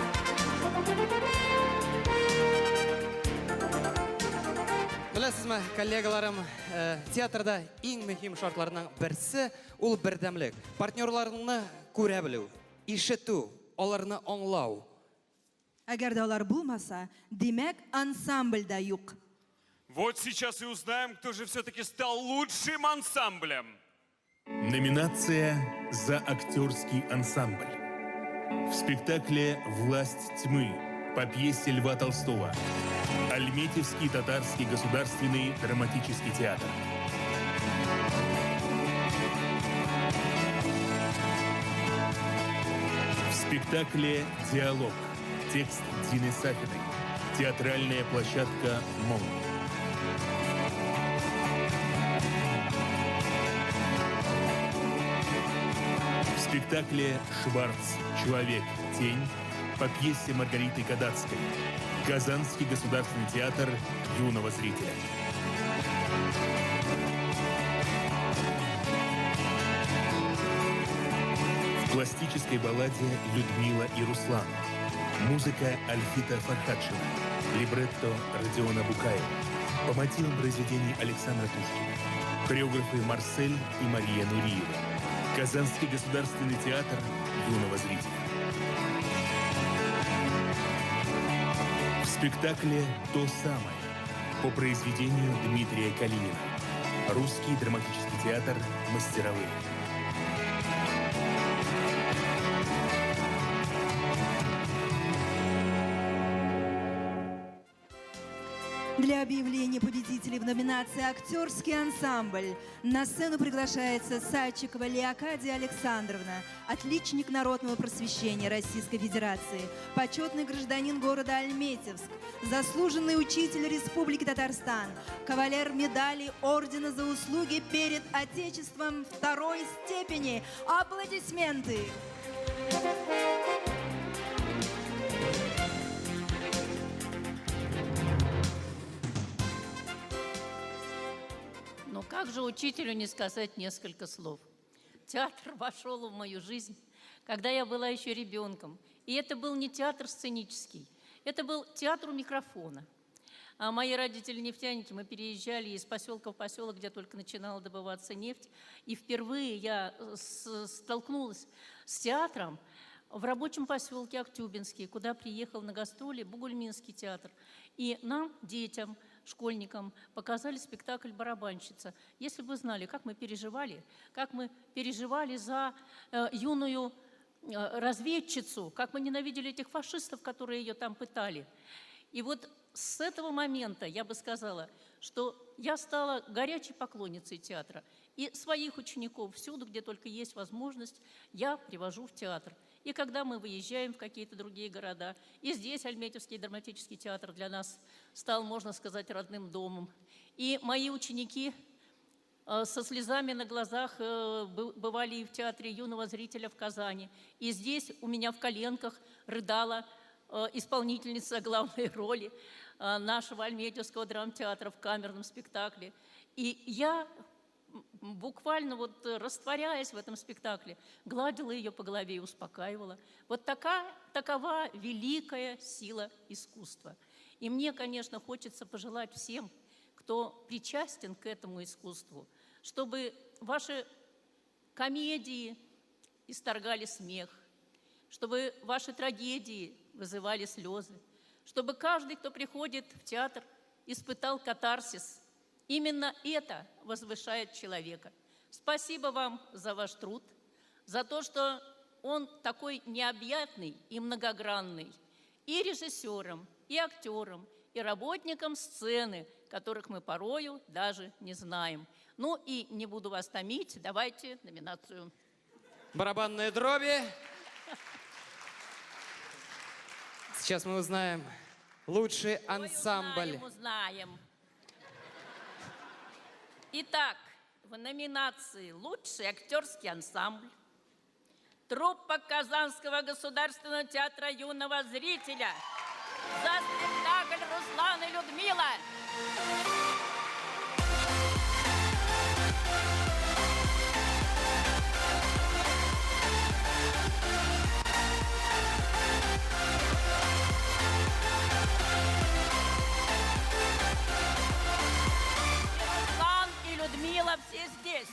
Беләсезме, коллегаларым, э, театрда иң мөһим шартларның берсе ул бердәмлек. Партнерларыңны күрә белү, ишетү, аларны аңлау. Әгәр дә алар булмаса, димәк, ансамбль дә юк. Вот сейчас и узнаем, кто же все-таки стал лучшим ансамблем. Номинация «За актерский ансамбль». В спектакле «Власть тьмы» по пьесе Льва Толстого. Альметьевский татарский государственный драматический театр. В спектакле «Диалог». Текст Дины Сафиной. Театральная площадка «Мон». В спектакле «Шварц. Человек. Тень» по пьесе Маргариты Кадацкой. Казанский государственный театр юного зрителя. В пластической балладе «Людмила и Руслан». Музыка Альфита Фархадшина. Либретто Родиона Букаева. По мотивам произведений Александра Пушкина. Хореографы Марсель и Мария Нуриева. Казанский государственный театр юного зрителя. В спектакле «То самое» по произведению Дмитрия Калинина. Русский драматический театр «Мастеровые». Для объявления победителей в номинации «Актерский ансамбль» на сцену приглашается Садчикова Леокадия Александровна, отличник народного просвещения Российской Федерации, почетный гражданин города Альметьевск, заслуженный учитель Республики Татарстан, кавалер медали Ордена за услуги перед Отечеством второй степени. Аплодисменты! Но как же учителю не сказать несколько слов? Театр вошел в мою жизнь, когда я была еще ребенком. И это был не театр сценический, это был театр у микрофона. А мои родители нефтяники, мы переезжали из поселка в поселок, где только начинала добываться нефть. И впервые я столкнулась с театром в рабочем поселке Актюбинский, куда приехал на гастроли Бугульминский театр. И нам, детям, школьникам, показали спектакль «Барабанщица». Если бы вы знали, как мы переживали за юную разведчицу, как мы ненавидели этих фашистов, которые ее там пытали. И вот с этого момента я бы сказала, что я стала горячей поклонницей театра. И своих учеников всюду, где только есть возможность, я привожу в театр. И когда мы выезжаем в какие-то другие города, и здесь Альметьевский драматический театр для нас стал, можно сказать, родным домом. И мои ученики со слезами на глазах бывали и в театре юного зрителя в Казани. И здесь у меня в коленках рыдала исполнительница главной роли нашего Альметьевского драмтеатра в камерном спектакле. И я, буквально вот растворяясь в этом спектакле, гладила ее по голове и успокаивала. Вот такова великая сила искусства. И мне, конечно, хочется пожелать всем, кто причастен к этому искусству, чтобы ваши комедии исторгали смех, чтобы ваши трагедии вызывали слезы, чтобы каждый, кто приходит в театр, испытал катарсис. Именно это возвышает человека. Спасибо вам за ваш труд, за то, что он такой необъятный и многогранный и режиссером, и актером, и работником сцены, которых мы порою даже не знаем. Ну и не буду вас томить, давайте номинацию. Барабанные дроби. Сейчас мы узнаем лучший ансамбль. Ой, узнаем, узнаем. Итак, в номинации «Лучший актерский ансамбль» труппа Казанского государственного театра юного зрителя за спектакль «Руслан и Людмила». Руслан и Людмила все здесь.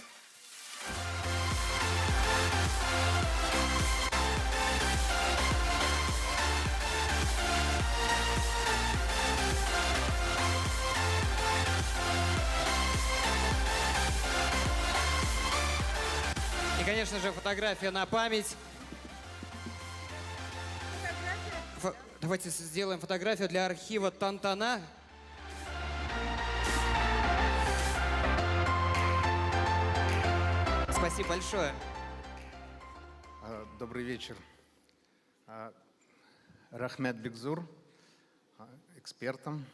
И, конечно же, фотография на память. Давайте сделаем фотографию для архива Тантана. Спасибо большое. Добрый вечер. Рахмет бик зур, экспертам,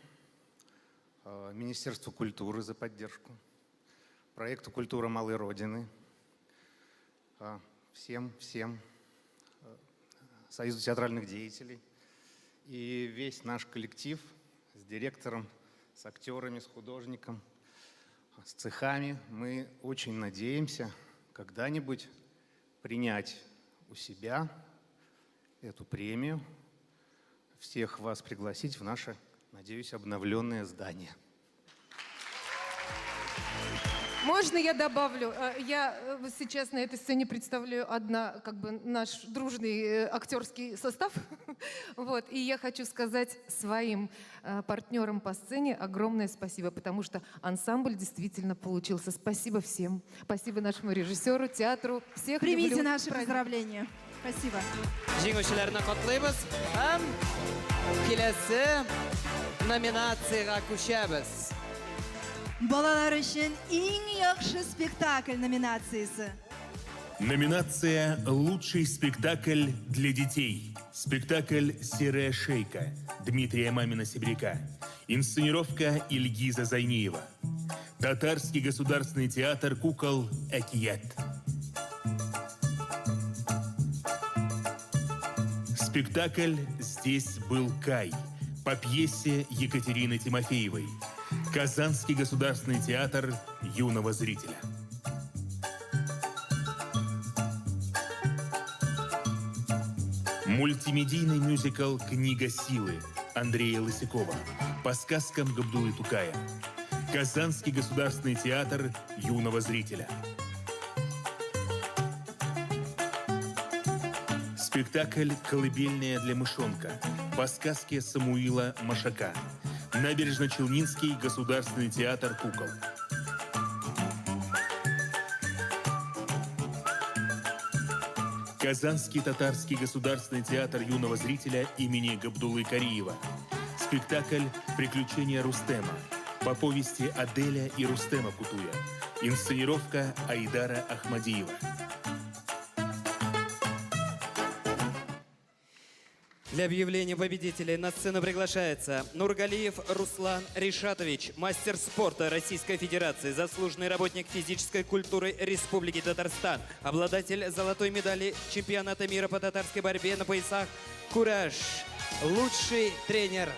Министерству культуры за поддержку, проекту «Культура малой Родины», всем, Союзу театральных деятелей и весь наш коллектив с директором, с актерами, с художником, с цехами. Мы очень надеемся когда-нибудь принять у себя эту премию, всех вас пригласить в наше, надеюсь, обновленное здание. Можно я добавлю? Я сейчас на этой сцене представлю одна, как бы, наш дружный актерский состав. Вот. И я хочу сказать своим партнерам по сцене огромное спасибо, потому что ансамбль действительно получился. Спасибо всем. Спасибо нашему режиссеру, театру. Всех Примите люблю. наши поздравления. Спасибо. Җиңүчеләрне котлыйбыз һәм киләсе номинациягә күчәбез. Балалар өчен иң яхшы спектакль номинациясе. Номинация «Лучший спектакль для детей». Спектакль «Серая шейка» Дмитрия Мамина-Сибиряка. Инсценировка Ильгиза Зайниева. Татарский государственный театр кукол «Әкият». Спектакль «Здесь был Кай» по пьесе Екатерины Тимофеевой. Казанский государственный театр юного зрителя. Мультимедийный мюзикл «Книга силы» Андрея Лысякова по сказкам Габдуллы Тукая. Казанский государственный театр юного зрителя. Спектакль «Колыбельная для мышонка» по сказке Самуила Машака. Набережно-Челнинский государственный театр кукол. Казанский татарский государственный театр юного зрителя имени Габдуллы Кариева. Спектакль «Приключения Рустема» по повести Аделя и Рустема Кутуя. Инсценировка Айдара Ахмадиева. Для объявления победителей на сцену приглашается Нургалиев Руслан Ришатович, мастер спорта Российской Федерации, заслуженный работник физической культуры Республики Татарстан, обладатель золотой медали чемпионата мира по татарской борьбе на поясах «Кураж», лучший тренер.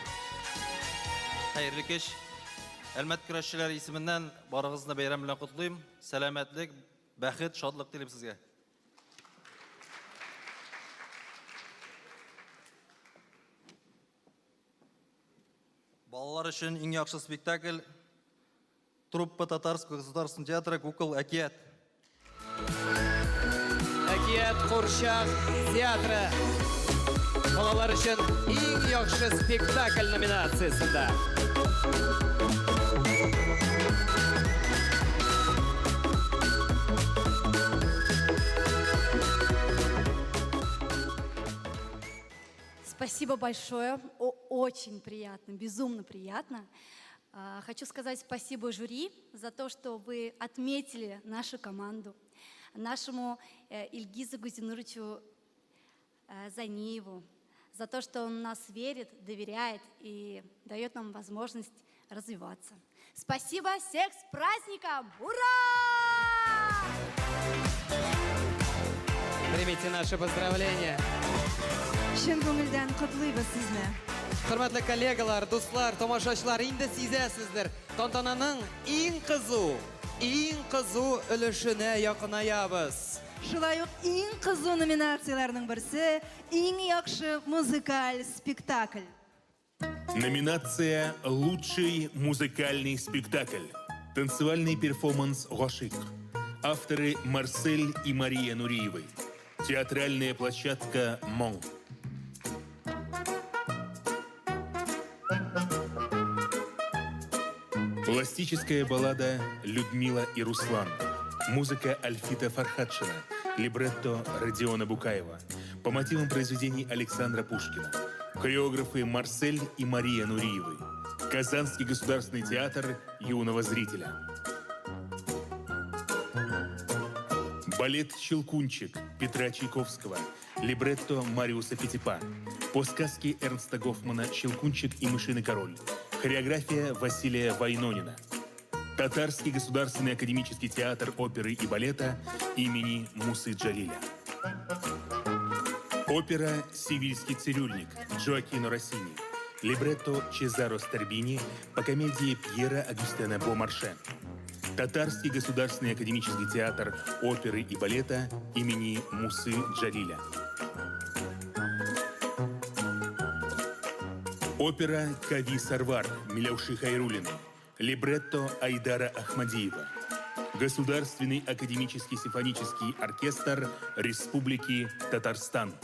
Хәерле кич. Әлмәт көрәшчеләре исеменнән барыгызны бәйрәм белән котлыйм. Сәламәтлек, бәхет, шатлык телим сезгә. Балалар өчен иң яхшы спектакль Труппа Татарского государственного театра кукол Әкият. Әкият курчак театры балалар өчен иң яхшы спектакль номинациясендә. Спасибо большое. О очень приятно, безумно приятно. А, хочу сказать спасибо жюри за то, что вы отметили нашу команду, нашему э, Ильгизу Гузинуровичу э, Заниеву, за то, что он нас верит, доверяет и дает нам возможность развиваться. Спасибо всех с праздником! Ура! Примите наши поздравления. Чын күңелдән котлыйбыз сезне. Хөрмәтле коллегалар, дуслар, тамашачылар, инде сизәсездер, тантананың иң кызу, иң кызу өлешенә якынаябыз. Шулай ук иң кызу номинацияләрнең берсе иң яхшы музыкаль спектакль. Номинация «Лучший музыкальный спектакль». Танцевальный перформанс «Гашик». Авторы Марсель и Мария Нуриевы. Театральная площадка «Мон». Пластическая баллада «Людмила и Руслан». Музыка Альфита Фархадшина. Либретто Родиона Букаева. По мотивам произведений Александра Пушкина. Хореографы Марсель и Мария Нуриевы. Казанский государственный театр юного зрителя. Балет «Щелкунчик» Петра Чайковского. Либретто Мариуса Петипа. По сказке Эрнста Гофмана «Щелкунчик и мышиный король». Хореография Василия Вайнонина. Татарский государственный академический театр оперы и балета имени Мусы Джалиля. Опера «Севильский цирюльник» Джоакино Россини. Либретто Чезаро Стербини по комедии Пьера Агюстена Бомарше. Татарский государственный академический театр оперы и балета имени Мусы Джалиля. Опера «Кави Сарвар» Миляуши Хайрулиной. Либретто Айдара Ахмадиева. Государственный академический симфонический оркестр Республики Татарстан.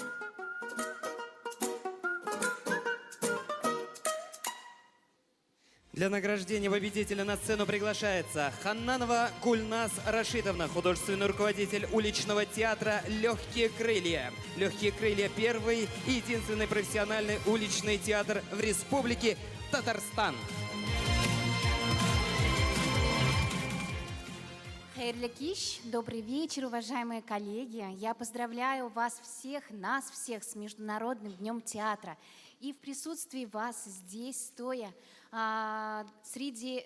Для награждения победителя на сцену приглашается Ханнанова Гульнас Рашидовна, художественный руководитель уличного театра «Легкие крылья». «Легкие крылья» – первый и единственный профессиональный уличный театр в республике Татарстан. Хәерле кич, добрый вечер, уважаемые коллеги. Я поздравляю вас всех, нас всех с Международным днем театра. И в присутствии вас здесь, стоя, среди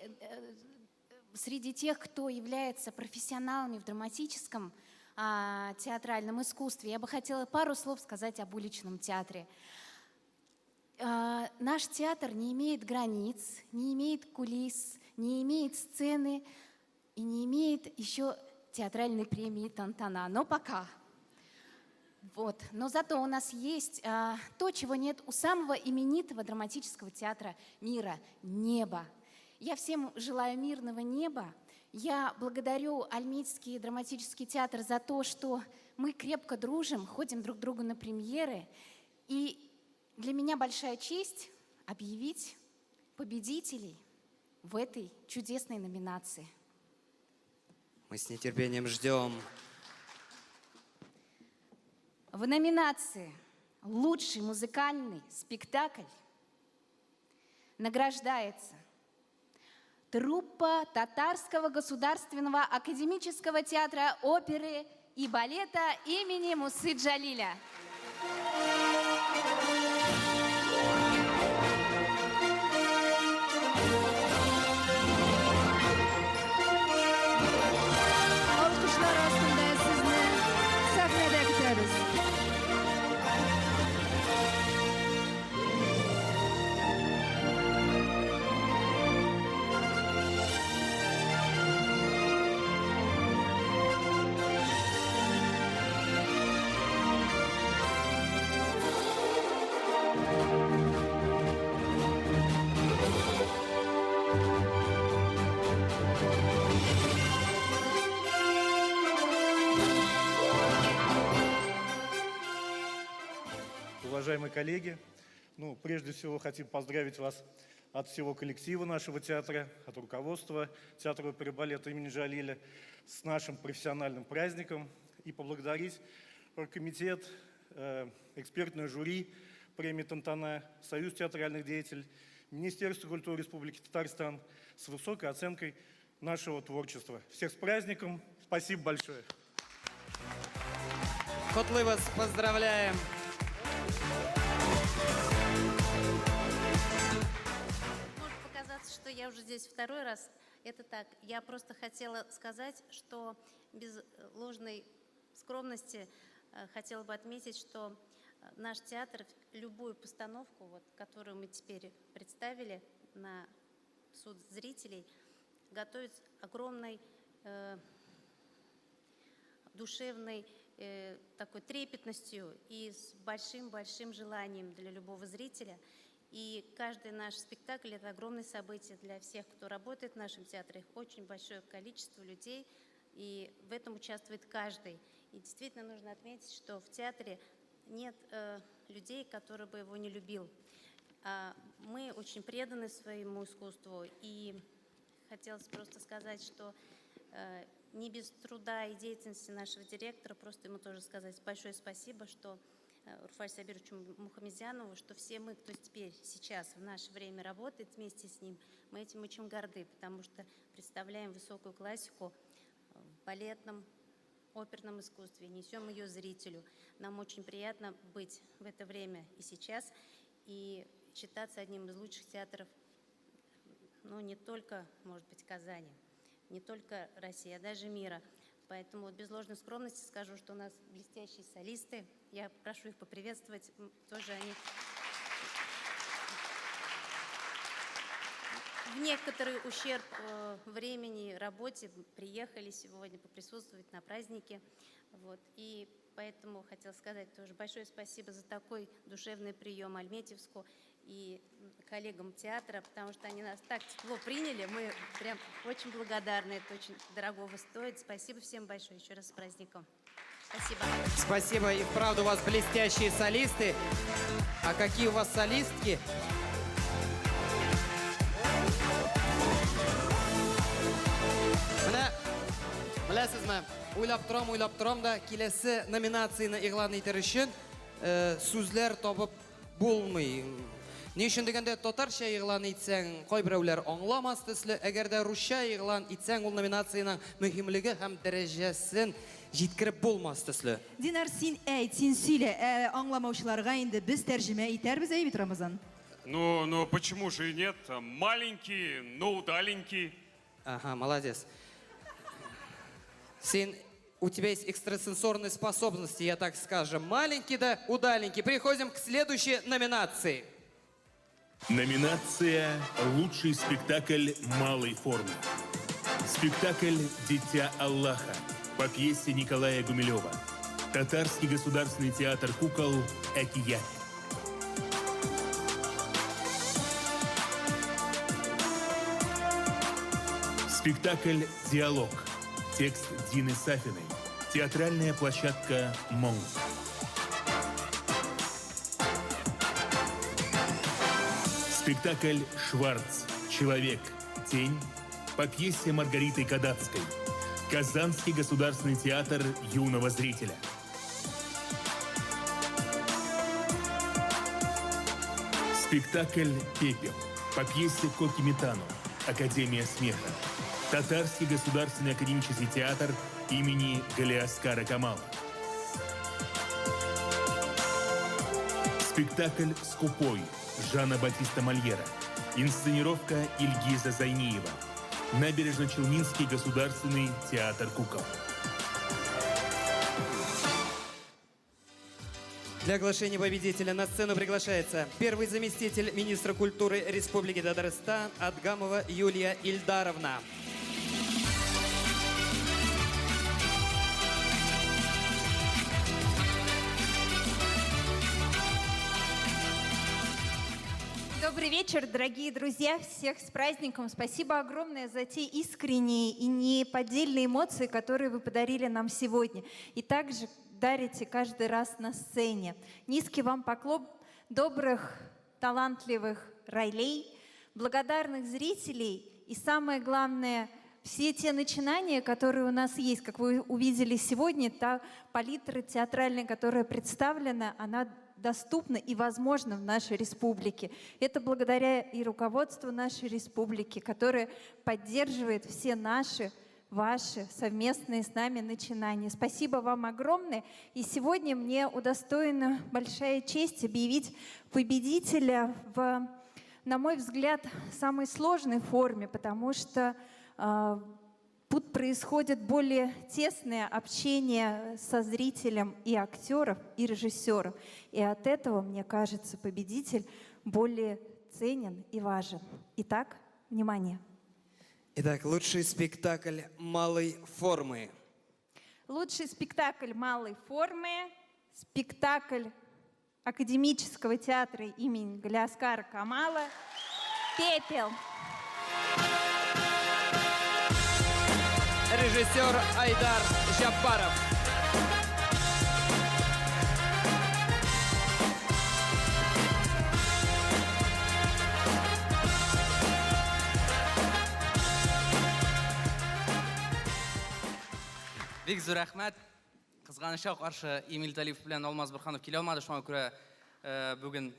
тех, кто является профессионалами в драматическом театральном искусстве, я бы хотела пару слов сказать об уличном театре. Наш театр не имеет границ, не имеет кулис, не имеет сцены и не имеет еще театральной премии «Тантана». Но пока. Вот. Но зато у нас есть то, чего нет у самого именитого драматического театра мира – небо. Я всем желаю мирного неба. Я благодарю Альметьевский драматический театр за то, что мы крепко дружим, ходим друг к другу на премьеры. И для меня большая честь объявить победителей в этой чудесной номинации. Мы с нетерпением ждем. В номинации «Лучший музыкальный спектакль» награждается труппа Татарского государственного академического театра оперы и балета имени Мусы Джалиля. Алкышлар астында сезне сәхнәдә көтәбез. Уважаемые коллеги, ну, прежде всего хотим поздравить вас от всего коллектива нашего театра, от руководства театра оперы и балета имени Джалиля с нашим профессиональным праздником и поблагодарить оргкомитет, экспертное жюри премии «Тантана», Союз театральных деятелей, Министерство культуры Республики Татарстан с высокой оценкой нашего творчества. Всех с праздником! Спасибо большое! Котлыйбыз, поздравляем! Может показаться, что я уже здесь второй раз. Это так. Я просто хотела сказать, что без ложной скромности хотела бы отметить, что наш театр любую постановку, вот, которую мы теперь представили на суд зрителей, готовит с огромной душевной такой трепетностью и с большим-большим желанием для любого зрителя. И каждый наш спектакль – это огромное событие для всех, кто работает в нашем театре. Их очень большое количество людей, и в этом участвует каждый. И действительно нужно отметить, что в театре нет людей, которые бы его не любил. Мы очень преданы своему искусству, и хотелось просто сказать, что не без труда и деятельности нашего директора, просто ему тоже сказать большое спасибо, что Руфалю Сабировичу Мухамедзянову, что все мы, кто теперь, сейчас, в наше время работает вместе с ним, мы этим очень горды, потому что представляем высокую классику в балетном, оперном искусстве, несем ее зрителю. Нам очень приятно быть в это время и сейчас, и считаться одним из лучших театров, ну, не только, может быть, Казани, не только России, а даже мира. Поэтому вот без ложной скромности скажу, что у нас блестящие солисты. Я прошу их поприветствовать. Тоже они в некоторый ущерб времени, работе приехали сегодня поприсутствовать на празднике. Вот. И поэтому хотела сказать тоже большое спасибо за такой душевный прием Альметьевску и коллегам театра, потому что они нас так тепло приняли. Мы прям очень благодарны, это очень дорогого стоит. Спасибо всем большое, еще раз с праздником. Спасибо. Спасибо. И вправду у вас блестящие солисты. А какие у вас солистки? Менә беләсезме, уйлап торам, уйлап торам да, киләсе номинацияне игълан итәр өчен э, сүзләр табып булмый. Ни өчен дигәндә, татарча игълан итсәң, кайберәүләр аңламас төсле, әгәр дә русча игълан итсәң, ул номинациянең мөһимлеге һәм дәрәҗәсен җиткереп булмас төсле. Динар, син әйт, син сөйлә, ә аңламаучыларга инде без тәрҗемә итәрбез, әйе бит, Рамазан? Ну, ну почему же и нет? Маленький, но удаленький. Ага, молодец. Син, у тебя есть экстрасенсорные способности, я так скажем. Маленький да удаленький. Переходим к следующей номинации. Номинация «Лучший спектакль малой формы». Спектакль «Дитя Аллаха» по пьесе Николая Гумилева. Татарский государственный театр кукол «Әкият». Спектакль «Диалог». Текст Дины Сафиной. Театральная площадка «Моң». Спектакль «Шварц. Человек. Тень» по пьесе Маргариты Кадацкой. Казанский государственный театр юного зрителя. Спектакль «Пепел» по пьесе Коки Митано «Академия смеха». Татарский государственный академический театр имени Галиаскара Камала. Спектакль «Скупой» Жана Батиста Мольера. Инсценировка Ильгиза Зайниева. Набережно-Челнинский государственный театр кукол. Для оглашения победителя на сцену приглашается первый заместитель министра культуры Республики Татарстан Адгамова Юлия Ильдаровна. Добрый вечер, дорогие друзья. Всех с праздником. Спасибо огромное за те искренние и неподдельные эмоции, которые вы подарили нам сегодня. И также дарите каждый раз на сцене. Низкий вам поклон добрых, талантливых ролей, благодарных зрителей и, самое главное, все те начинания, которые у нас есть, как вы увидели сегодня, та палитра театральная, которая представлена, она доступна и возможна в нашей республике. Это благодаря и руководству нашей республики, которое поддерживает все наши, ваши совместные с нами начинания. Спасибо вам огромное. И сегодня мне удостоена большая честь объявить победителя в, на мой взгляд, самой сложной форме, потому что тут происходит более тесное общение со зрителем и актеров, и режиссеров. И от этого, мне кажется, победитель более ценен и важен. Итак, внимание. Итак, лучший спектакль малой формы. Лучший спектакль малой формы, спектакль Академического театра имени Галиаскара Камала «Пепел». Режиссер Айдар Жапаров. Бик зур рәхмәт. Кызганычка каршы Эмиль Талипов белән Алмаз Борһанов килә алмады, шуңа күрә бүген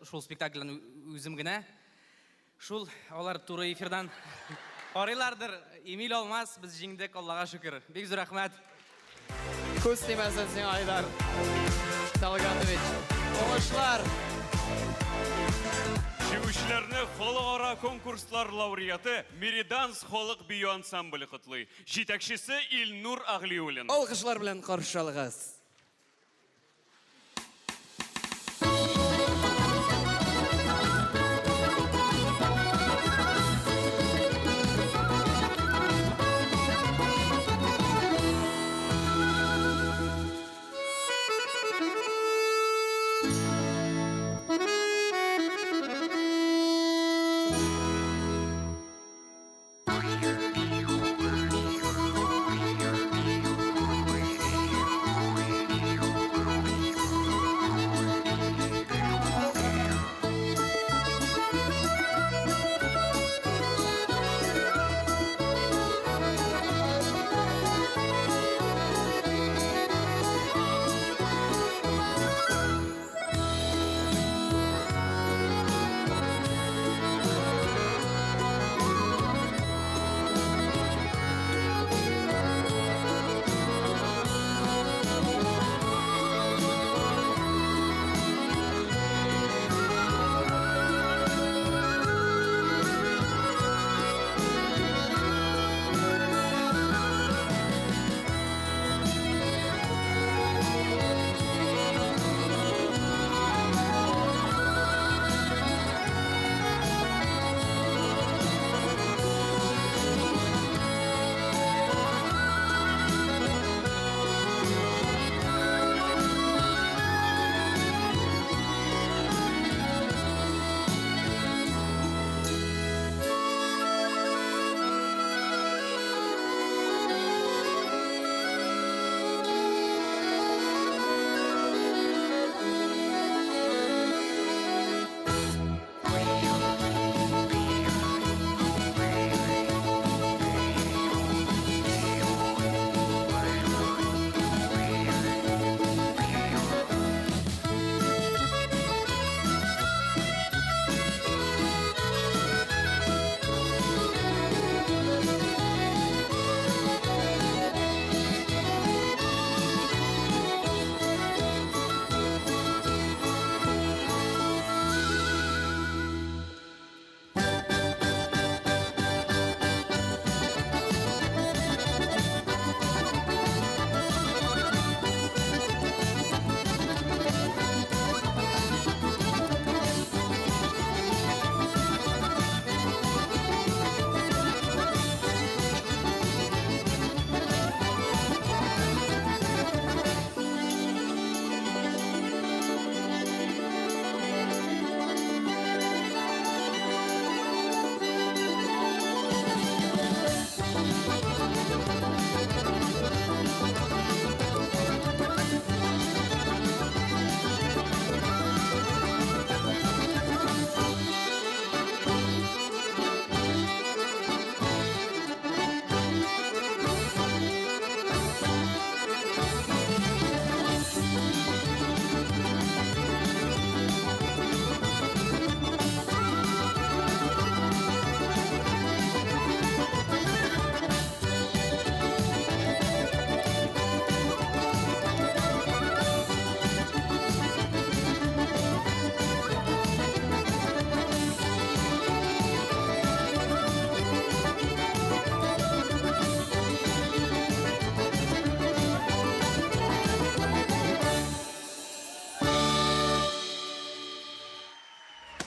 шул спектакльдән үзем генә. Шул алар туры эфирдан карыйлардыр. Эмиль Алмаз, без җиңдек, Аллага шөкер. Бик зур рәхмәт. Күз тимәсен сиңа, Айдар Талгатович. Уңышлар! Җиңүчеләрне халыкара конкурслар лауреаты Мериданс халык бию ансамбле котлый. Җитәкчесе Илнур Әгълиуллин. Алкышлар белән каршы алыгыз.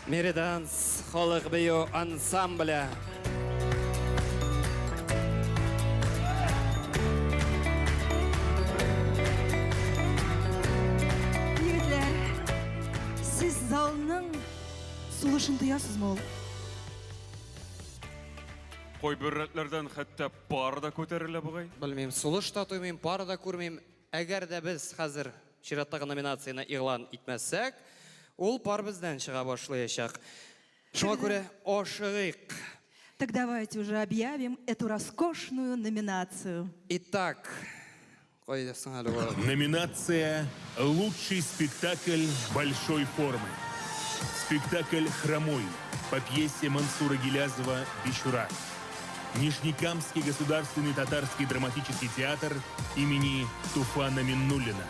Мериданс халык бию ансамбле. Егетләр, сез залның сулышын тоясызмы ул? Кайбер рәтләрдән хәтта пар да күтәрелә бугай. Белмим, сулыш та тоймыйм, пар да күрмим. Әгәр дә без хәзер чираттагы номинацияне игълан итмәсәк, ул пар бездән чыга башлаячак. Шуңа күрә ашыгыйк. Так давайте уже объявим эту роскошную номинацию. Итак, кайда соң әле ул? Номинация «Лучший спектакль большой формы». Спектакль «Хромой» по пьесе Мансура Гилязова «Бичура». Нижнекамский государственный татарский драматический театр имени Туфана Миннуллина.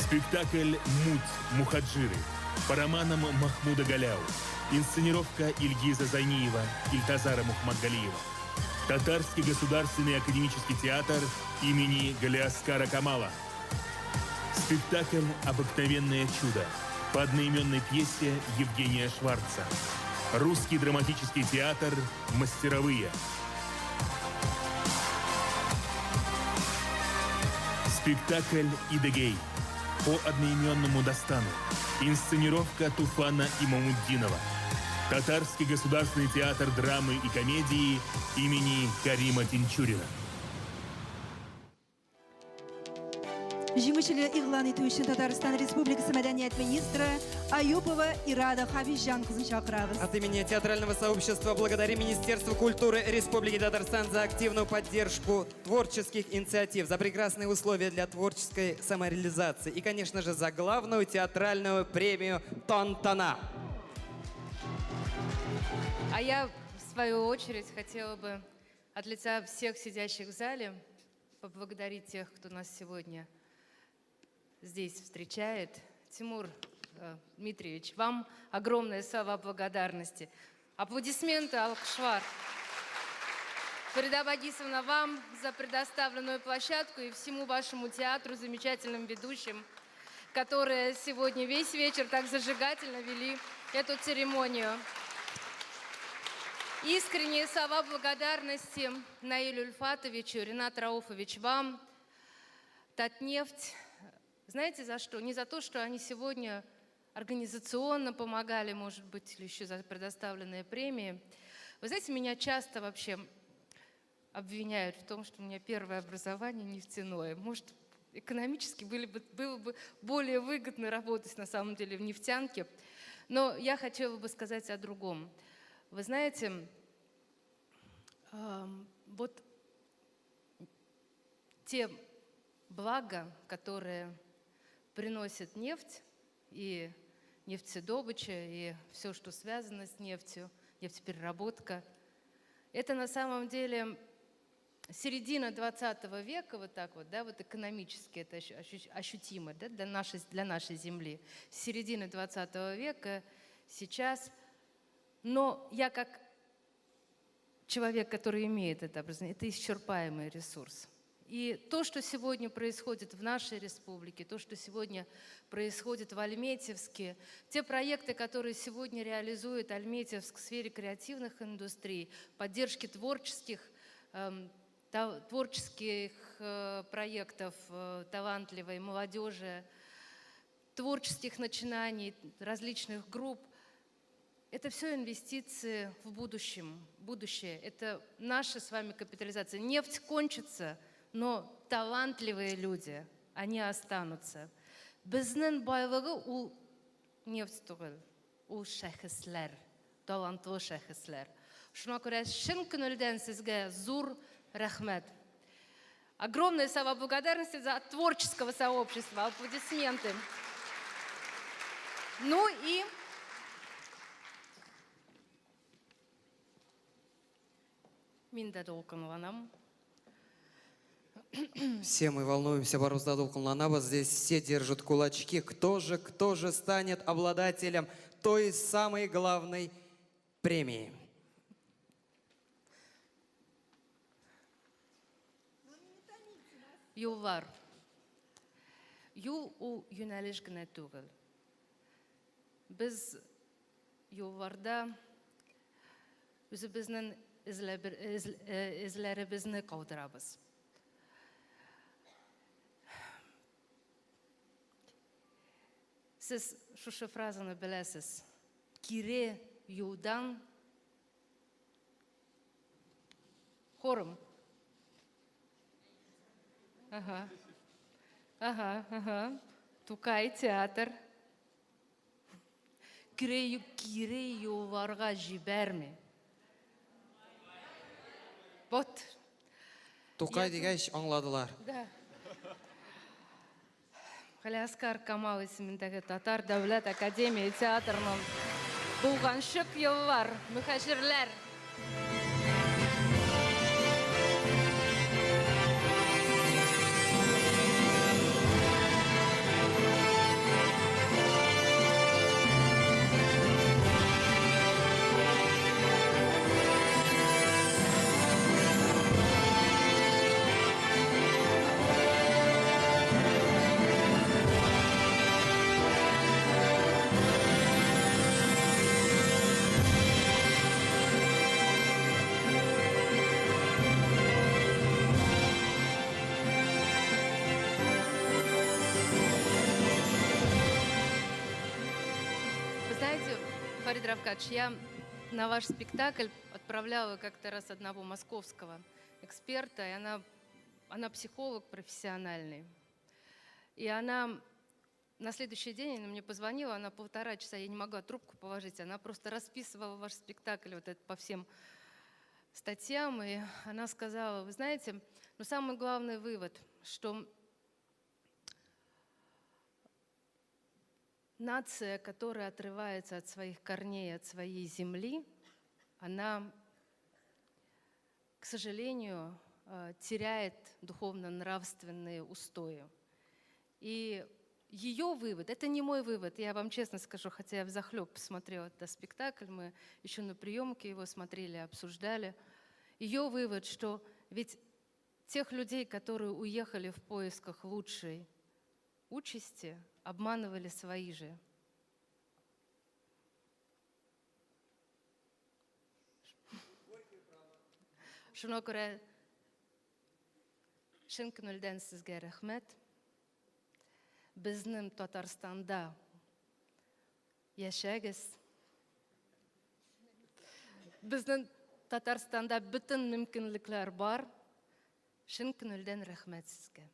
Спектакль «Муть. Мухаджиры» по романам Махмуда Галяу. Инсценировка Ильгиза Зайниева, Ильтазара Мухмадгалиева. Татарский государственный академический театр имени Галиаскара Камала. Спектакль «Обыкновенное чудо» по одноименной пьесе Евгения Шварца. Русский драматический театр «Мастеровые». Спектакль «Идегей» по одноименному Дастану. Инсценировка Туфана Имамутдинова. Татарский государственный театр драмы и комедии имени Карима Тинчурина. Җиңүчене игълан итү өчен Татарстан Республикасы мәдәният министры Аюпова Ирада Хабиҗан кызын чакырабыз. От имени театрального сообщества благодарим Министерство культуры Республики Татарстан за активную поддержку творческих инициатив, за прекрасные условия для творческой самореализации и, конечно же, за главную театральную премию «Тантана». А я, в свою очередь, хотела бы от лица всех сидящих в зале поблагодарить тех, кто нас сегодня здесь встречает. Тимур Дмитриевич, вам огромные слова благодарности. Аплодисменты, Алкышлар. Фарида Вагисовна, вам за предоставленную площадку и всему вашему театру, замечательным ведущим, которые сегодня весь вечер так зажигательно вели эту церемонию. Искренние слова благодарности Наилю Ульфатовичу, Ренат Рауфович, вам, Татнефть. Знаете, за что? Не за то, что они сегодня организационно помогали, может быть, или еще за предоставленные премии. Вы знаете, меня часто вообще обвиняют в том, что у меня первое образование нефтяное. Может, экономически было бы более выгодно работать на самом деле в нефтянке. Но я хотела бы сказать о другом. Вы знаете, вот те блага, которые приносит нефть и нефтедобыча, и все, что связано с нефтью, нефтепереработка, это на самом деле середина 20 века, вот так вот, да, вот экономически это ощутимо, да, для нашей земли. Середина 20 века сейчас. Но я как человек, который имеет это образование, это исчерпаемый ресурс. И то, что сегодня происходит в нашей республике, то, что сегодня происходит в Альметьевске, те проекты, которые сегодня реализует Альметьевск в сфере креативных индустрий, поддержки творческих проектов, талантливой молодежи, творческих начинаний, различных групп, это все инвестиции в будущее. Это наша с вами капитализация. Нефть кончится, но талантливые люди, они останутся. Безнең байлыгы ул нефть түгел, ул шәхесләр, талантлы шәхесләр. Шуңа күрә чын күңелдән сезгә зур рәхмәт. Огромное слова благодарности за творческого сообщества, аплодисменты. Ну и мин дә дулкынланам. Все мы волнуемся, барыбыз да дулкынланабыз. Здесь все держат кулачки. Кто же станет обладателем той самой главной премии? Юллар. Юл ул юнәлеш кенә түгел. Без юлларда үзебезнең эзләребезне калдырабыз. Сез шушы фразаны беләсез. Кире юлдан хором. Ага. Ага, ага. Тукай театр. Кире, кире юлларга җибәрми. Вот. Тукай дигәч, аңладылар. Да. Галиәскар Камал исемендәге Татар дәүләт академия театрының булганчык еллар, мөхәҗирләр. Вы знаете, Фарид Равкадович, я на ваш спектакль отправляла как-то раз одного московского эксперта, и она, она психолог профессиональный. И она на следующий день она мне позвонила, она полтора часа, я не могла трубку положить, она просто расписывала ваш спектакль вот этот по всем статьям, и она сказала, вы знаете, ну самый главный вывод, что нация, которая отрывается от своих корней, от своей земли, она, к сожалению, теряет духовно-нравственные устои. И ее вывод, это не мой вывод, я вам честно скажу, хотя я взахлеб посмотрела этот спектакль, мы еще на приемке его смотрели, обсуждали. Ее вывод, что ведь тех людей, которые уехали в поисках лучшей участи, обманывали свои же. Шуңа күрә чын күңелдән сезгә рәхмәт. Безнең Татарстанда яшәгез. Безнең Татарстанда бөтен мөмкинлекләр бар. Чын күңелдән рәхмәт сезгә.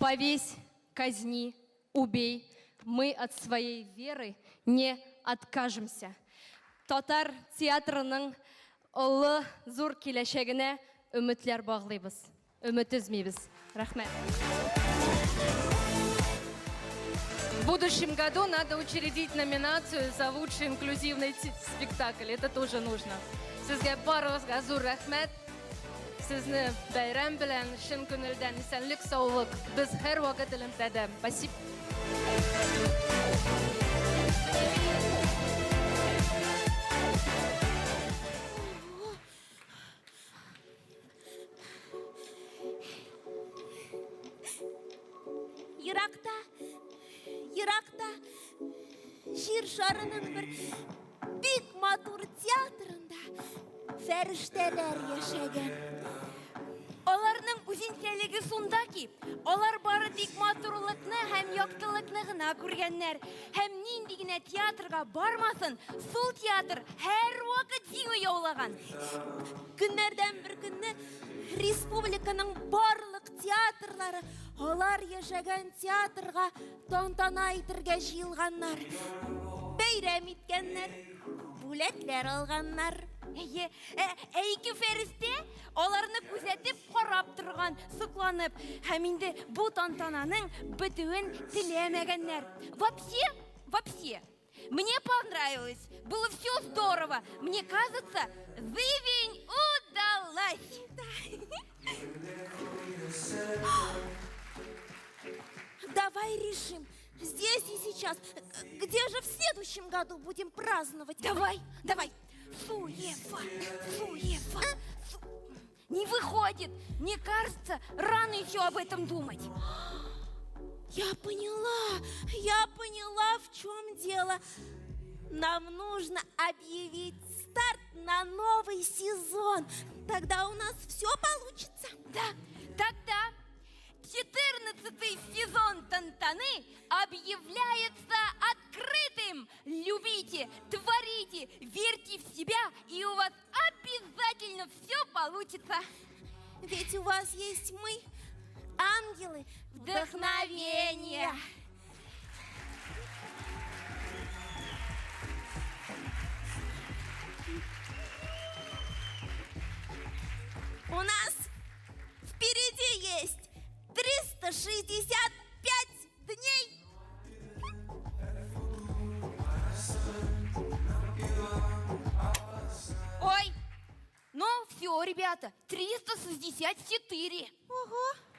Повесь, казни, убей. Мы от своей веры не откажемся. Татар театрының олы зур киләчәгенә өметләр баглыйбыз. Өмет өзмибез. Рәхмәт. В будущем году надо учредить номинацию за лучший инклюзивный спектакль. Это тоже нужно. Сезгә барыгызга зур рәхмәт. Сезне бәйрәм белән чын күңелдән исәнлек, саулык. Без һәрвакыт элемтәдә. Спасибо. Еракта, еракта җир шарының бер бик матур театрында фәрештәләр яшәгән. Аларның үзенчәлеге шунда ки, алар бары тик матурлыкны һәм яктылыкны гына күргәннәр. Һәм нинди генә театрга бармасын, шул театр һәрвакыт җиңү яулаган. Көннәрдән бер көнне республиканың барлык театрлары алар яшәгән театрга тантана итергә җыелганнар. Бәйрәм иткәннәр, бүләкләр алганнар. Әйе, ә, ә ике фәрештә аларны күзәтеп карап торган, сокланып, һәм инде бу тантананың бетүен теләмәгәннәр. Вообще, вообще, мне понравилось, было все здорово. Мне кажется, зывень удалась. Давай решим, здесь и сейчас. Где же в следующем году будем праздновать? Давай, давай. Суефа, суефа. Не выходит. Мне кажется, рано еще об этом думать. Я поняла, я поняла, в чем дело. Нам нужно объявить старт на новый сезон. Тогда у нас все получится. Да, тогда 14-й сезон Тантаны объявляется открытым. Любите, творите, верьте в себя, и у вас обязательно все получится. Ведь у вас есть мы, ангелы вдохновения. У нас впереди есть 365 дней. Ой, ну все, ребята, 364. Ого.